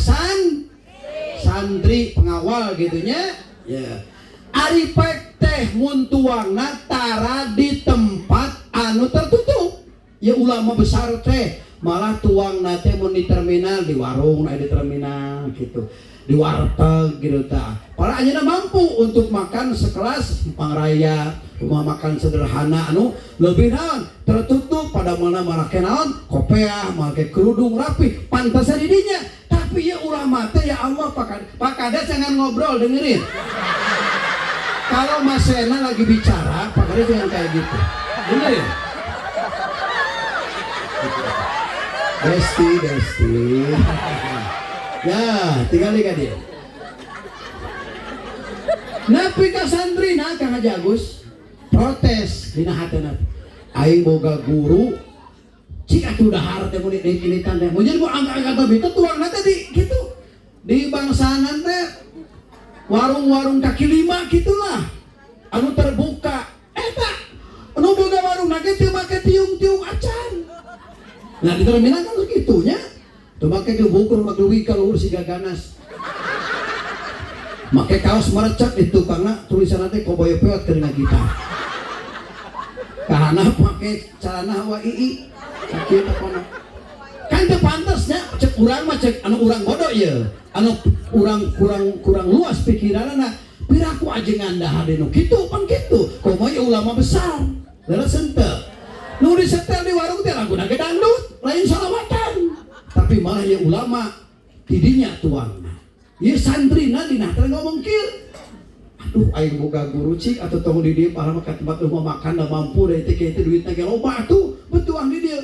santri pengawal gitunya, ya. Ari pek teh mun tuangna tara di tempat anu tertutup. Ya ulama besar teh malah tuangna teh mun di terminal, di warung, di terminal gitu, di warteg gitu tah. Para anjeunna mampu untuk makan sekelas Empang Raya, rumah makan sederhana anu lebih naon tertutup pada mana make naon kopeah, make kerudung rapi, pantasan didinya. Tapi ya ulama teh ya Allah, Pak Kades jangan ngobrol, dengerin. Kalau Mas Sena lagi bicara, Pak Kades jangan kayak gitu. Dengerin. Besti, besti. Ya, tinggal lihat dia. Napi ka santri nah Kang Haji Agus protes dina hatena. Aing boga guru cik atuh dahar teh mun di-initan teh. Mun jeung angkat-angkat babi teh tuangna teh di gitu. Di bangsanan teh warung-warung kaki lima gitulah. Anu terbuka. Eta anu boga warung ge teu make tiung-tiung acan. Nah di terminal kan segitunya. Teu make dibukur make duit ka luhur siga ganas. Make kaos merecek di tukangna tulisanna teh koboyo peot keur gitar. Karena make celana hawa ii sakieu teh kono. Kan teu pantes nya cek urang mah cek anu urang bodoh ieu. Anu urang kurang luas pikiranna. Piraku ajengan dahar nu kitu pan kitu. Komo ieu ulama besar. Leres henteu. Nu disetel di warung teh laguna ge dangdut, lain salawatan. Tapi malah ieu ulama tidinya tuangna. Ieu santrina dina teh ngomong kieu. Aduh aing boga guru cik atuh tong di dieu parah mah ka tempat rumah makan da mampu da teh kieu teh duitna ge loba atuh betuang di dieu.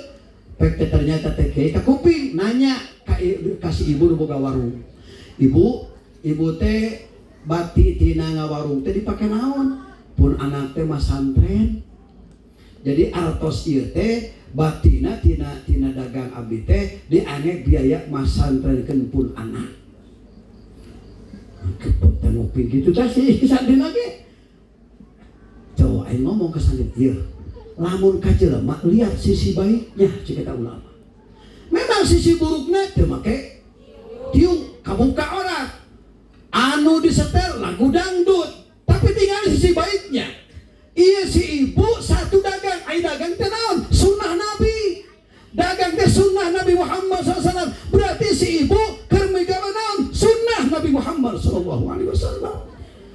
Pek teh ternyata teh kieu ka kuping nanya ka si ibu nu boga warung. Ibu, ibu teh bati tina ngawarung teh dipake naon? Pun anak teh mah santren. Jadi artos ieu teh batina tina dagang abdi teh diange biaya masantrenkeun pun anak. Kepok teh ngopi gitu teh si santri lagi. Coba aing ngomong ke santri, ieu lamun ka jelema lihat sisi baiknya cik eta ulama. Memang sisi burukna teu make tiung kabuka orang. Anu disetel lagu dangdut, tapi tinggal sisi baiknya. Iya si ibu satu dagang, ai dagang teh naon? Sunnah Nabi. Dagang teh sunnah Nabi Muhammad shallallahu alaihi wasallam. Berarti si ibu keur migawe naon? Sunnah Nabi Muhammad shallallahu alaihi wasallam.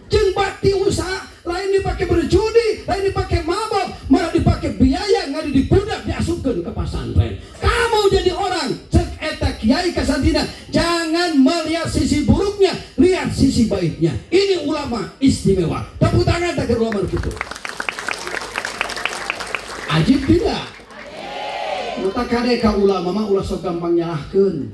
Jeung bakti usaha lain dipake berjudi, lain dipake mabok, malah dipake biaya ngadi dibudak diasupkeun ke pasantren. Kamu jadi orang cek eta kiai kasantina, jangan melihat sisi buruknya, lihat sisi baiknya. Ini ulama istimewa. Tepuk tangan tak ulama gitu. Ajib tidak? Mata kade ka ulama mah ulah sok gampang nyalahkeun.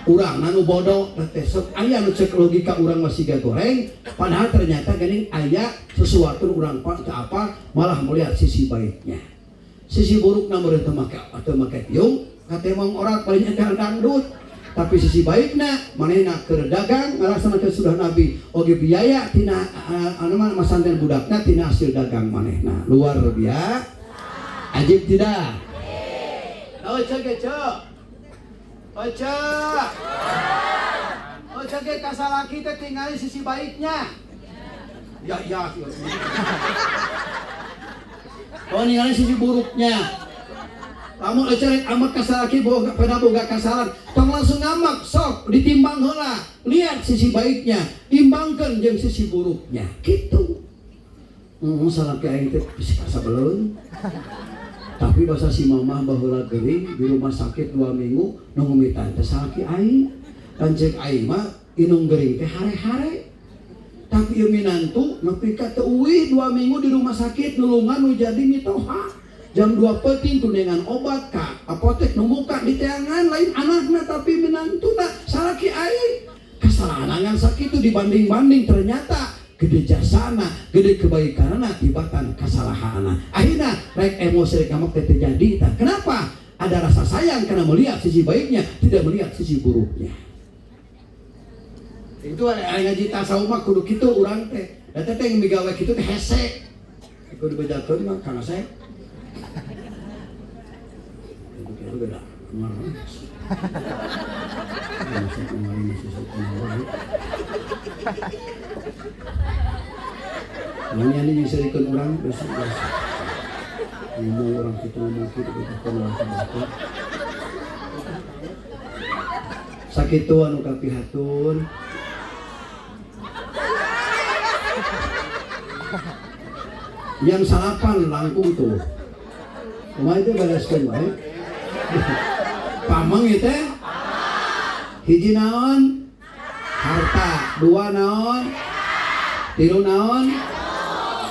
Urang anu bodoh teh sok aya nu cek logika urang masih goreng, padahal ternyata geuning aya sesuatu urang teu apa malah melihat sisi baiknya. Sisi burukna meureun teu make atau make tiung, katemong orang paling nyetel dangdut. Tapi sisi baikna manehna keur dagang ngalaksanakeun sunnah Nabi oge biaya tina anu mah masanten budakna tina hasil dagang manehna. Luar biasa. Ajib tidak? Oh cek cek. Oh cek. Oh cek kasalaki teh tingali sisi baiknya. Ya ya. Oh ningali sisi buruknya. Lamun euceuk amat kasalaki boga pada boga kasalan, tong langsung ngamak sok ditimbang heula. Lihat sisi baiknya, imbangkeun jeung sisi buruknya. Gitu. Salaki aing teh bisa kasabeleun. Tapi basa si mamah baheula gering di rumah sakit 2 minggu nu ngumitan teh salaki aing. Kan cek aing mah inung gering teh hare-hare. Tapi ieu minantu nepi ka teu uih 2 minggu di rumah sakit nulungan nu jadi mitoha. Jam 2 peuting tunengan obat ka apotek nu muka di teangan lain anakna tapi minantuna salaki aing. Kesalahan ngan sakitu dibanding-banding ternyata gede jasana, gede kebaikanana tibatan kesalahanana. Akhirna rek emosi rek ngamuk teh terjadi tah. Kenapa? Ada rasa sayang karena melihat sisi baiknya, tidak melihat sisi buruknya. Itu ada ngaji tasawuf mah kudu kitu urang teh. Da teh teh migawe kitu teh hese. Kudu dibejakeun mah kana saya. Itu beda. Nanya ini yang serikeun urang biasa-biasa. Ngomong orang kitu ngomong kitu bejakeun urang kitu. Sakitu anu kapihatun. Yang salapan langkung tuh. Kumaha itu bereskeun wae. Pameng ieu teh? Hiji naon? Harta. 2 naon? 3 naon?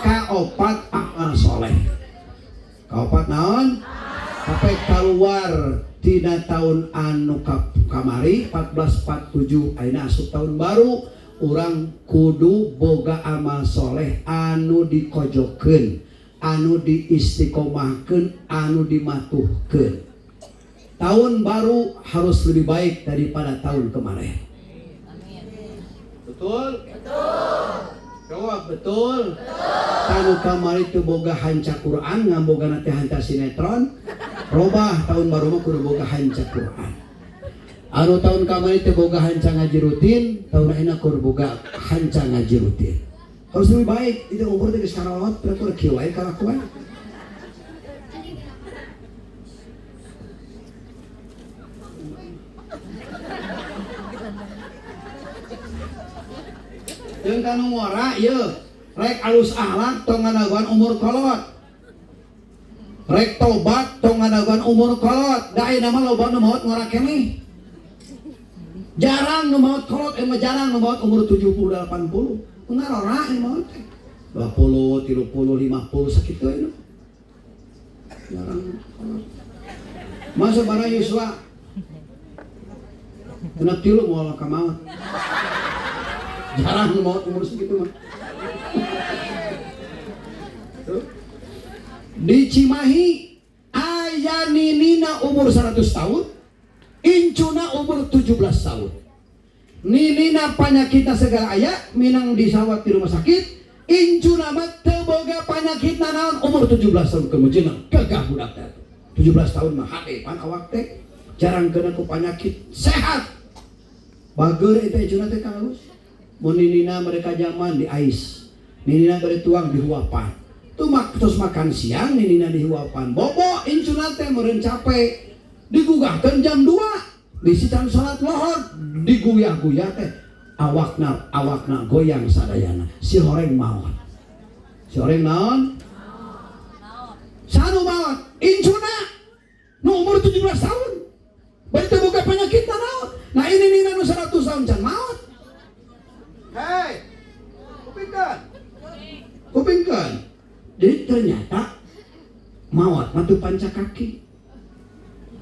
Kaopat amal soleh. Kaopat naon? Sampai keluar tina tahun anu kamari 1447 ayeuna asup tahun baru urang kudu boga amal soleh anu dikojokeun, anu diistiqomahkeun, anu dimatuhkeun. Tahun baru harus lebih baik daripada tahun kemarin. Betul? Betul. Jawab betul. Betul. Tahun kamari teu boga hanca Quran, ngambogana teh hanca sinetron. Robah tahun baru mah kudu boga hanca Quran. Anu tahun kamari teu boga hanca ngaji rutin, tahun ayeuna kudu boga hanca ngaji rutin. Harus lebih baik, itu umur teh geus karolot, berarti kieu wae kalakuan. Jeung kanu ngora ieu rek alus akhlak tong ngadaguan umur kolot. Rek tobat tong ngadaguan umur kolot. Da ayeuna mah loba nu maot ngora keneh. Jarang nu maot kolot, emang jarang nu maot umur 70 80. Ngarora nu maot teh. 20, 30, 50 sakitu ayeuna. Jarang kolot. Masa bara yuswa 63 moal ka maot. Jarang maot umur segitu mah. Di Cimahi aya ninina umur 100 tahun, incuna umur 17 tahun. Ninina panyakitna segala aya minang disawat di rumah sakit, incuna mah teu boga panyakitna naon umur 17 tahun kemudian gagah budak teh. 17 tahun mah hade pan awak teh jarang kena ku panyakit, sehat. Bager eta incuna teh Kang Agus. Mun ninina mereka zaman di ais, ninina beri tuang di huapan. Tumak terus makan siang ninina di huapan. Bobo incuna teh meureun capek. Digugahkeun jam 2. Bisi can salat lohor diguyah-guyah teh awakna awakna goyang sadayana. Si horeng maot. Si horeng naon? Sanu maot. Incuna nu umur 17 tahun. Bari teu boga penyakit naon. Nah ini nina nu 100 tahun can maot. Hei, kupingkan. Kupingkan. Jadi ternyata maot mah teu panca kaki.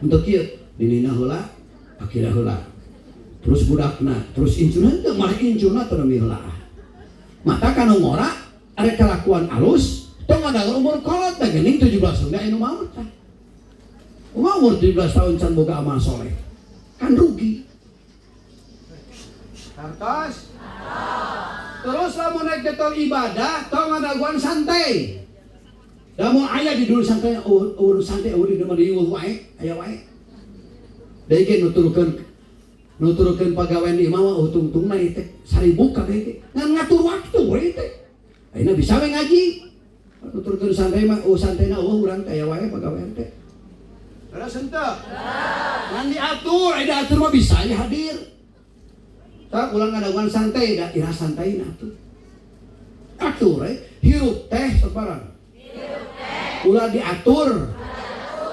Untuk ieu ninina heula, akira heula. Terus budakna, terus incuna teu malah incuna teu neumi heula. Mata kanu ngora arek kalakuan alus, tong ada umur kolot teh geuning 17 tahun anu maot tah. Kumaha umur 17 tahun can boga amal soleh? Kan rugi. Hartos. Terus lamun naik getol ibadah, tong ngadaguan santai. Lamun aya di dulu santai, urus santai, urus di mana dieuweuh wae, aya wae. Deui ge nuturkeun pagawean di imah mah tungtungna ieu teh 1000 kabeh ge. Ngan ngatur waktu we teh. Ayeuna bisa we ngaji. Nuturkeun santai mah, oh santaina eueuh urang teh aya wae pagawean teh. Terus henteu. Ngan diatur, aya diatur mah bisa aya hadir. Tak ulang ngadaguan santai, da ira santai na tuh. Atur hirup teh sabarang. Ulah diatur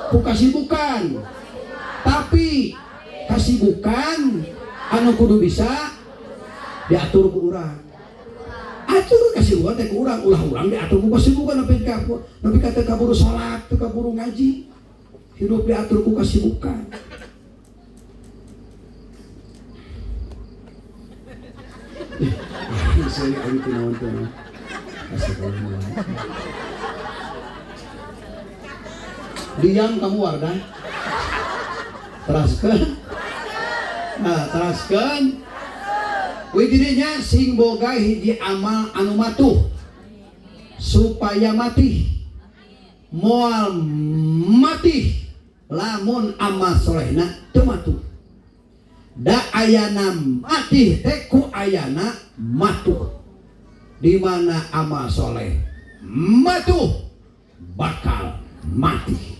ku kasibukan. Tapi kasibukan anu kudu bisa diatur ku urang. Atur kasibukan teh ku urang, ulah urang diatur ku kasibukan nepi ka nepi ka teu kaburu salat, teu kaburu ngaji. Hirup diatur ku kasibukan. Diam kamu Wardah. Teraskan. Nah, teraskan. Wih sing boga hiji amal anu matuh supaya mati. Moal mati lamun amal solehna teu matuh. Da ayana mati teh ku ayana matuh. Di mana amal soleh matuh bakal mati.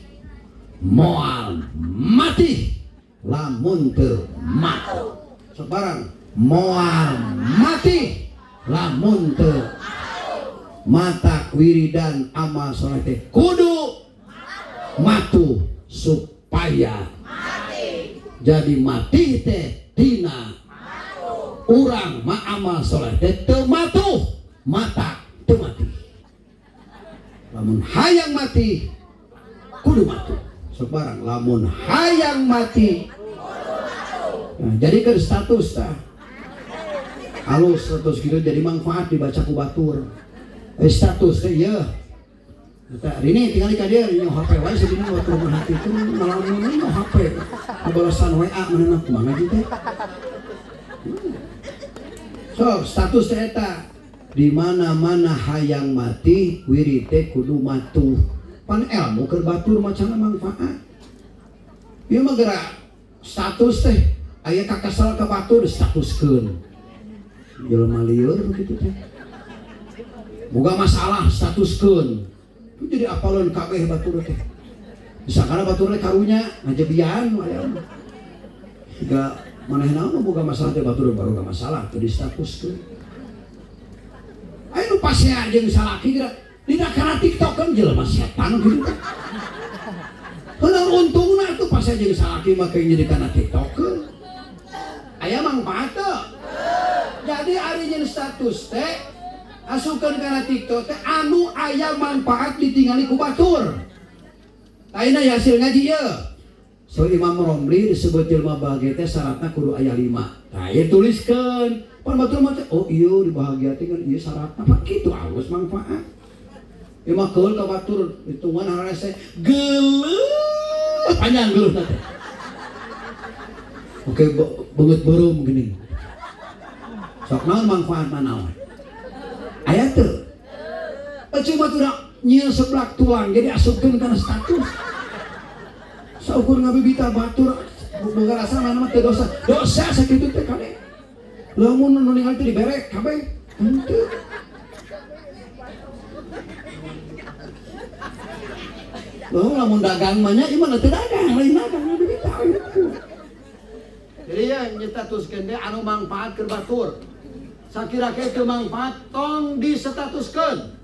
Moal mati lamun teu matuh. Sebarang moal mati lamun teu mata wiridan amal soleh teh kudu matuh supaya mati. Jadi mati teh tina urang ma amal soleh teh teu matuh mata teu mati. Lamun hayang mati kudu matuh. Sebarang lamun hayang mati. Nah, jadi ke status tah. Halus status gitu jadi manfaat dibaca ku batur. Status teh ieu. Tah ini tinggal ka dieu nyo HP wae sedih batur mah hati teh ngalamun nyo HP. Balasan WA manehna kumaha ngaji teh. So, status teh eta di mana-mana hayang mati wirid teh kudu matuh. Pan ilmu keur batur macana manfaat. Ieu mah geura status teh aya kakasal ka batur statuskeun. Jelema lieur kitu teh. Boga masalah statuskeun. Itu jadi apaleun kabeh batur teh. Disangkana batur teh karunya ngajebian aya mah. Siga manehna mah boga masalah teh batur baru masalah teu distatuskeun. Aya nu pasea jeung salaki geura dina kana TikTok kan jelema setan kitu teh. Heuh untungna atuh pasea jeung salaki mah kayak jadi kana TikTok. Aya manfaat teu? Jadi ari jeung status teh asupkeun kana TikTok teh anu aya manfaat ditingali ku batur. Ayeuna ya hasil ngaji ieu. So Imam Romli disebut jelema bahagia teh syaratna kudu aya 5. Tah ieu tuliskeun. Pan batur mah teh oh ieu dibahagia teh kan ieu syaratna apa kitu alus manfaat. Ieu mah keul ka batur hitungan harese geuleuh panjang geuleuh teh. Oke beungeut beureum geuning. Sok naon manfaatna naon? Aya teu? Cuma tuh nyieun seblak tuang jadi asupkeun kana status. Saukur ngabibita batur boga rasa mana mah teu dosa. Dosa sakitu teh kade. Lamun nu ningali teh dibere kabeh. Henteu. Loh lamun dagang mah nya ieu mah teu dagang, lain dagang ngabibita. Jadi ya nyetatuskeun teh anu manfaat keur batur. Sakira ke teu manfaat tong disetatuskeun.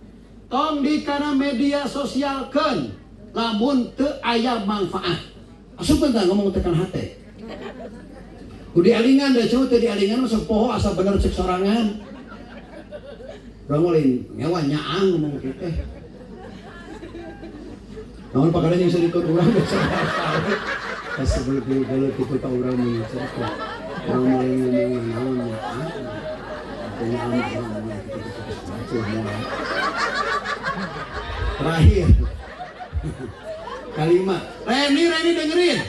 Tong di kana media sosialkeun lamun teu aya manfaat. Asupkeun tah ngomong tekan hate. Ku dialingan da cuma teu dialingan mah sok poho asa bener cek sorangan. Urang mah lain ngewa nyaang ngomong kieu teh. Naon pakana jeung sedikit urang biasa. Kasebel-bel kitu ka urang mun cerita. Urang mah lain ngomong naon nyaang. Terakhir kalimat Reni dengerin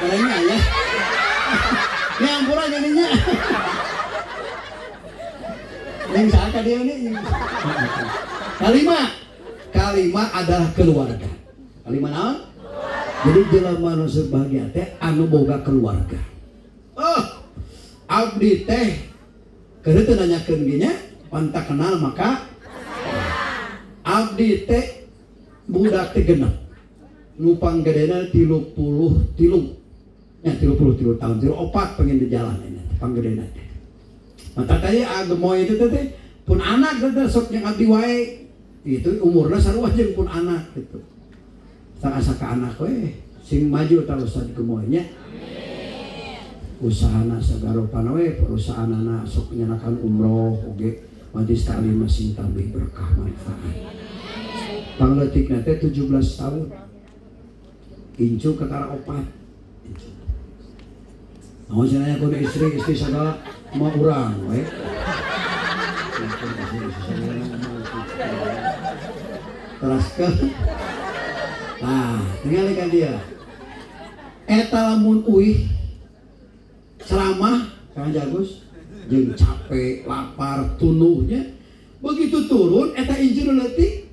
Reni ayah ini ampura jadinya ini saka dia ini. Kalimat adalah keluarga. Kalimat naon? Jadi jelema nu bahagia teh anu boga keluarga. Oh abdi teh keur teu nanyakeun ge nya pan tak kenal maka abdi teh budak teh genep nu panggedena 33 nya 33 tahun 34 pengen di jalan ini panggedena teh. Mata tadi agemoy itu teh pun anak teh sok yang abdi wae itu umurna sarua jeung pun anak gitu. Tah asa ka anak we sing maju tah Ustad Gemoy nya. Usahana sagarupana we perusahaanana sok nyanakan umroh oge majlis taklim sing tambih berkah manfaat. Pangleutikna teh 17 tahun. Incu kakara opat. Incu. Naon cenah kudu istri istri sagala mah urang we. Teraskeun. Nah, tinggal ka dia. Eta lamun uih ceramah Kang Jagus jeung capek, lapar, tunuhnya. Begitu turun eta incu nu leutik.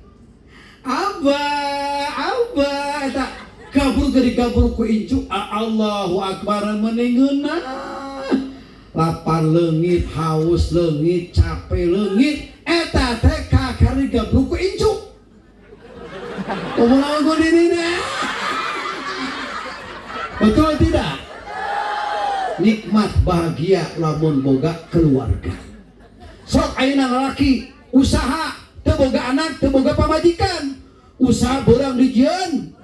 Abah, abah eta gabur gede gabur ku incu. Allahu akbar meningeuna. Lapar leungit, haus leungit, capek leungit, eta teh kakari gabur ku incu. Kumaha ku dirina? Betul tidak? Nikmat bahagia lamun boga keluarga. Sok ayeuna lalaki usaha teu boga anak, teu boga pamajikan. Usaha beurang dijieun,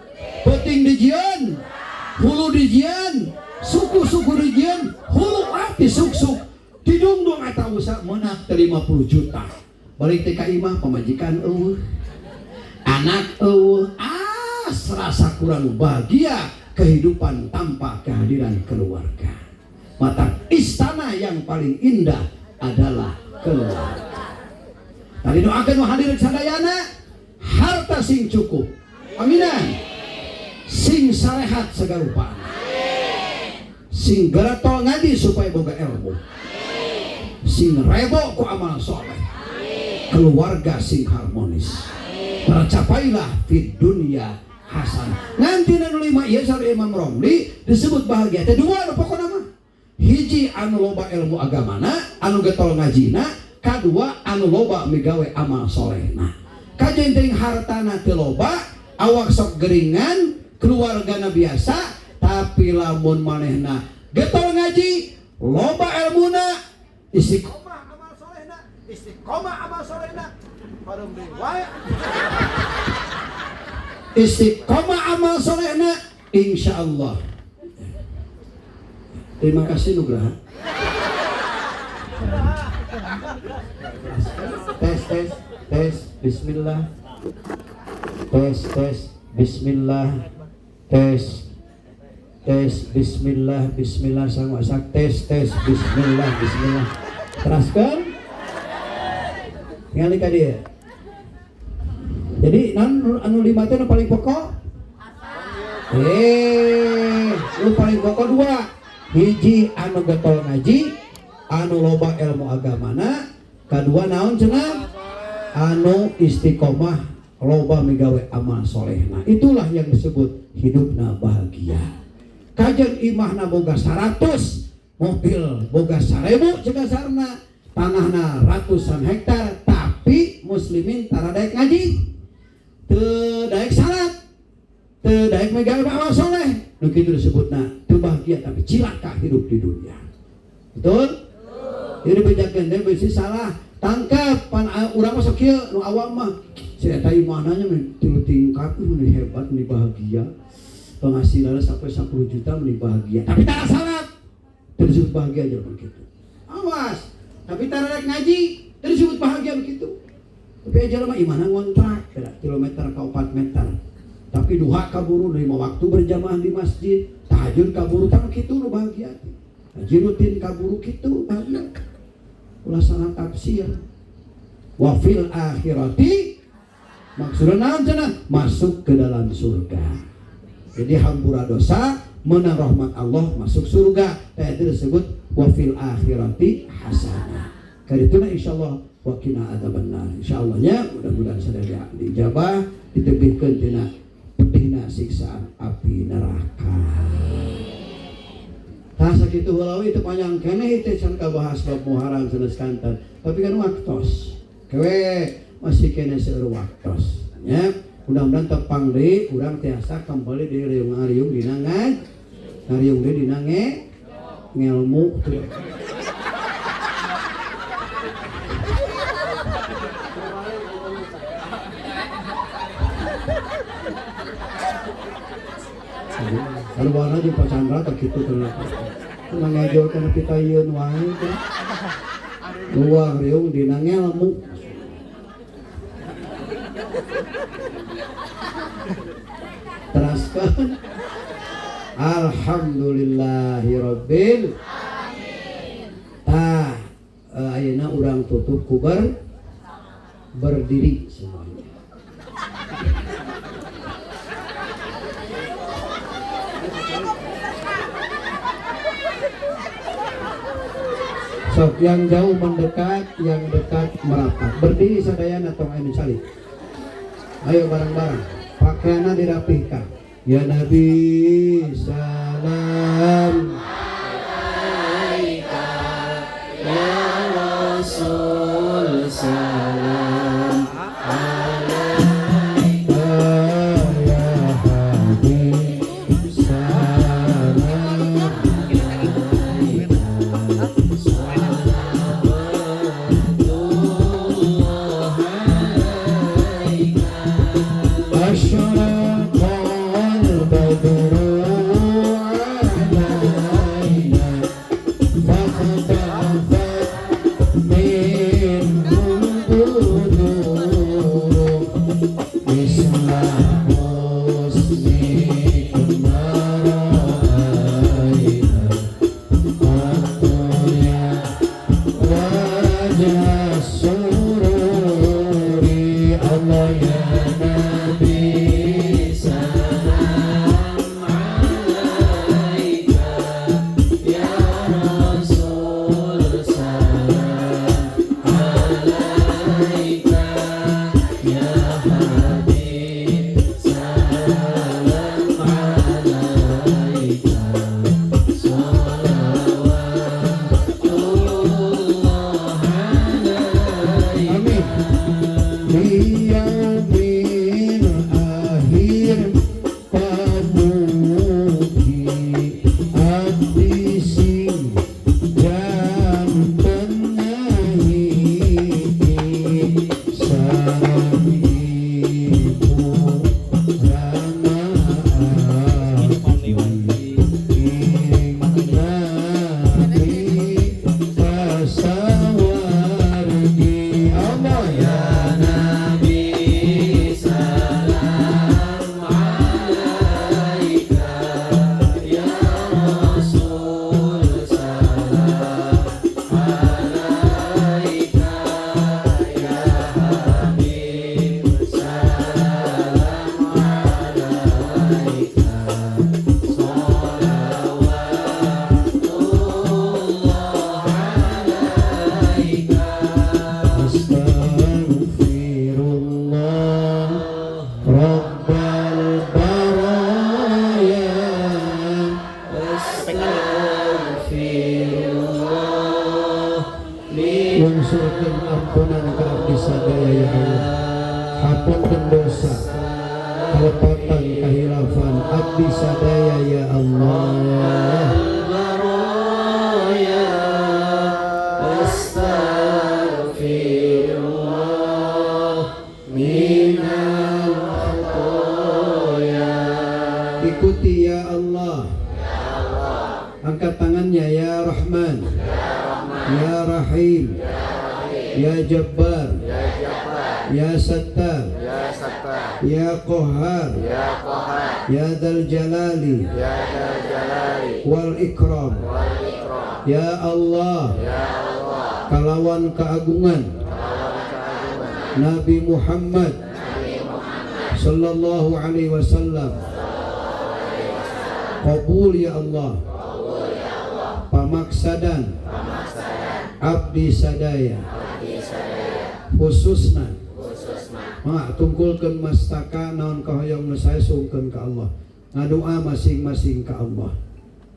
peuting dijieun, hulu dijieun, suku-suku dijieun, hulu ati suk-suk. Didungdung eta usaha meunang teh 50 juta. Balik teh ka imah pamajikan eueuh. Anak eueuh, ah serasa kurang bahagia kehidupan tanpa kehadiran keluarga. Mata istana yang paling indah adalah keluarga. Tadi doakan nu hadir sadayana harta sing cukup. Aminan. Sing sarehat sagarupa. Sing garatol ngaji supaya boga ilmu. Sing rebo ku amal soleh. Keluarga sing harmonis. Tercapailah di dunia hasanah. Nanti nu lima ieu saur Imam Romli disebut bahagia teh dua nu pokona mah. Hiji anu loba ilmu agamana, anu getol ngajina, kadua anu loba migawe amal solehna. Kajen teuing hartana teu loba, awak sok geringan, keluargana biasa, tapi lamun manehna getol ngaji, loba ilmuna, istiqomah amal solehna, istiqomah amal solehna, pareum deui wae. Istiqomah amal solehna, insyaallah. Terima kasih Nugraha. Tes tes tes bismillah. Tes tes bismillah. Tes tes bismillah bismillah sang wasak tes tes bismillah bismillah. Teraskan. Tinggal ka dieu. Jadi nan anu lima teh nu paling pokok? Nu paling pokok dua. Hiji anu getol ngaji, anu loba ilmu agamana, kadua naon cenah? Anu istiqomah loba migawe amal solehna. Itulah yang disebut hidupna bahagia. Kajen imahna boga 100, mobil boga 1000 cek kasarna, tanahna ratusan hektar, tapi muslimin tara daek ngaji, teu daek salat, teu daek migawe amal soleh. Nu kitu disebutna teu bahagia tapi cilaka hidup di dunia. Betul? Jadi bejakeun teh bisi salah tangkap pan urang mah sok kieu nu awam mah si eta imananya mah tilu tingkat meni hebat meni bahagia. Penghasilannya sampai 10 juta meni bahagia. Tapi tara salat teu disebut bahagia aja begitu. Awas, tapi tara rek ngaji teu disebut bahagia begitu. Tapi aja mah imana ngontrak beda kilometer ka 4 meter. Tapi duha kaburu 5 waktu berjamaah di masjid, tahajud kaburu tah kitu nu bahagia. Haji rutin kaburu kitu bahagia. Ulah salah tafsir. Wa fil akhirati maksudna naon cenah? Masuk ke dalam surga. Jadi hampura dosa, menang rahmat Allah masuk surga. Teh itu disebut wa fil akhirati hasanah. Karituna insyaallah wa qina adzabannar. Insyaallah nya mudah-mudahan sadaya diijabah ditebihkeun tina pedihna siksaan api neraka. Tah sakitu heula we itu panjang keneh teh can kabahas bab muharam sanes kanten. Tapi kan waktos. Kewe masih keneh seueur waktos. Nya mudah-mudahan tepang deui urang tiasa kembali di riung-riung dina ngaj. Ngariung deui dina ngelmu. Sarwana jeung Pak Chandra teh kitu ternyata. Nangejol kana pitayeun wae teh. Luang riung dina ngelmu. Teraskan. Alhamdulillahirabbil alamin. Tah ayeuna urang tutup kubar berdiri semuanya. Sok yang jauh mendekat, yang dekat merapat. Berdiri sadayana tong anu salib. Ayo bareng-bareng. Pakaianna dirapihkan. Ya Nabi salam alaika, ya Rasul salam alaika, ya Habib salam alaika, salawatullah alaika. Asyraqal badru alaina fakhtafat minhum budur isla husnikum ma ra'aina qad ya wajah sururi. Allah ya Nabi Salam alaika, ya Rasul salam alaika, ya Habib salam alaika, salawatullah alaika. Amin. Di yaumil akhir pamugi abdi sing janten ngahiki sareng ibu rama abdi ing Nabi kasawargi. Allah ya Nabi salam alaika, ya Rasul salam alaika, ya Habib salam alaika, salawatullah alaika. Astaghfirullah Rabbal baraya. Astaghfirullah min Lungsurkeun ampunan ka abdi sadaya ya Allah. Hapunten dosa, kalepatan, kahilafan abdi sadaya ya Allah. Al-baraya. Astaghfirullah minal khotoya. Ikuti ya Allah. Angkat tangannya ya Rahman, ya Rahim, ya Jabbar, ya Sattar, ya Qahhar, ya Dzal Jalali wal Ikram. Ya Allah, kalawan keagungan Nabi Muhammad sallallahu alaihi wasallam, qabul ya Allah pamaksadan abdi sadaya, khususna ma tungkulkeun mastaka naon kahoyong nu sae sungkeun ka Allah, ngadoa masing-masing ka Allah.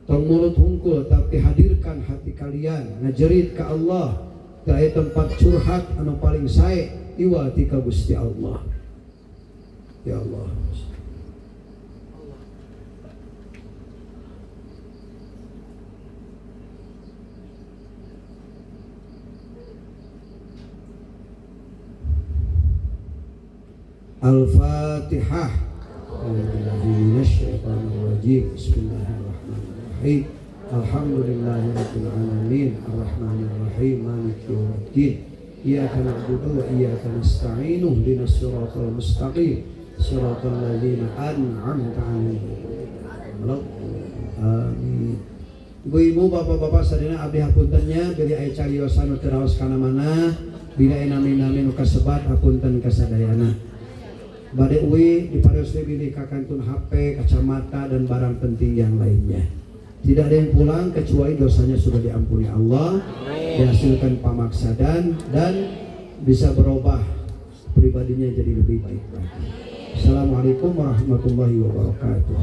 Tong mulut hungkul tapi hadirkan hati kalian ngajerit ka Allah. Teu aya tempat curhat anu paling sae iwa ti ka Gusti Allah. Ya Allah. Al-Fatihah. A'udzubillahi minasyaitonir rajim. Bismillahirrahmanirrahim. Alhamdulillahirabbil alamin arrahmanirrahim maliki yaumiddin. Iyyaka na'budu wa iyyaka nasta'in ihdinas siratal mustaqim siratal ladzina an'amta 'alaihim. Amin. Ibu-ibu, bapak-bapak sadayana, abdi hapunten nya bilih aya cariosan nu teu raos kana mana, bilih aya nami-nami nu kasebat, hapunten kasadayana. Bade uih diparios bilih kakantun HP, kacamata, dan barang penting yang lainnya. Tidak ada yang pulang kecuali dosanya sudah diampuni Allah, dihasilkan pamaksadan, dan bisa berubah pribadinya jadi lebih baik lagi. Assalamualaikum warahmatullahi wabarakatuh.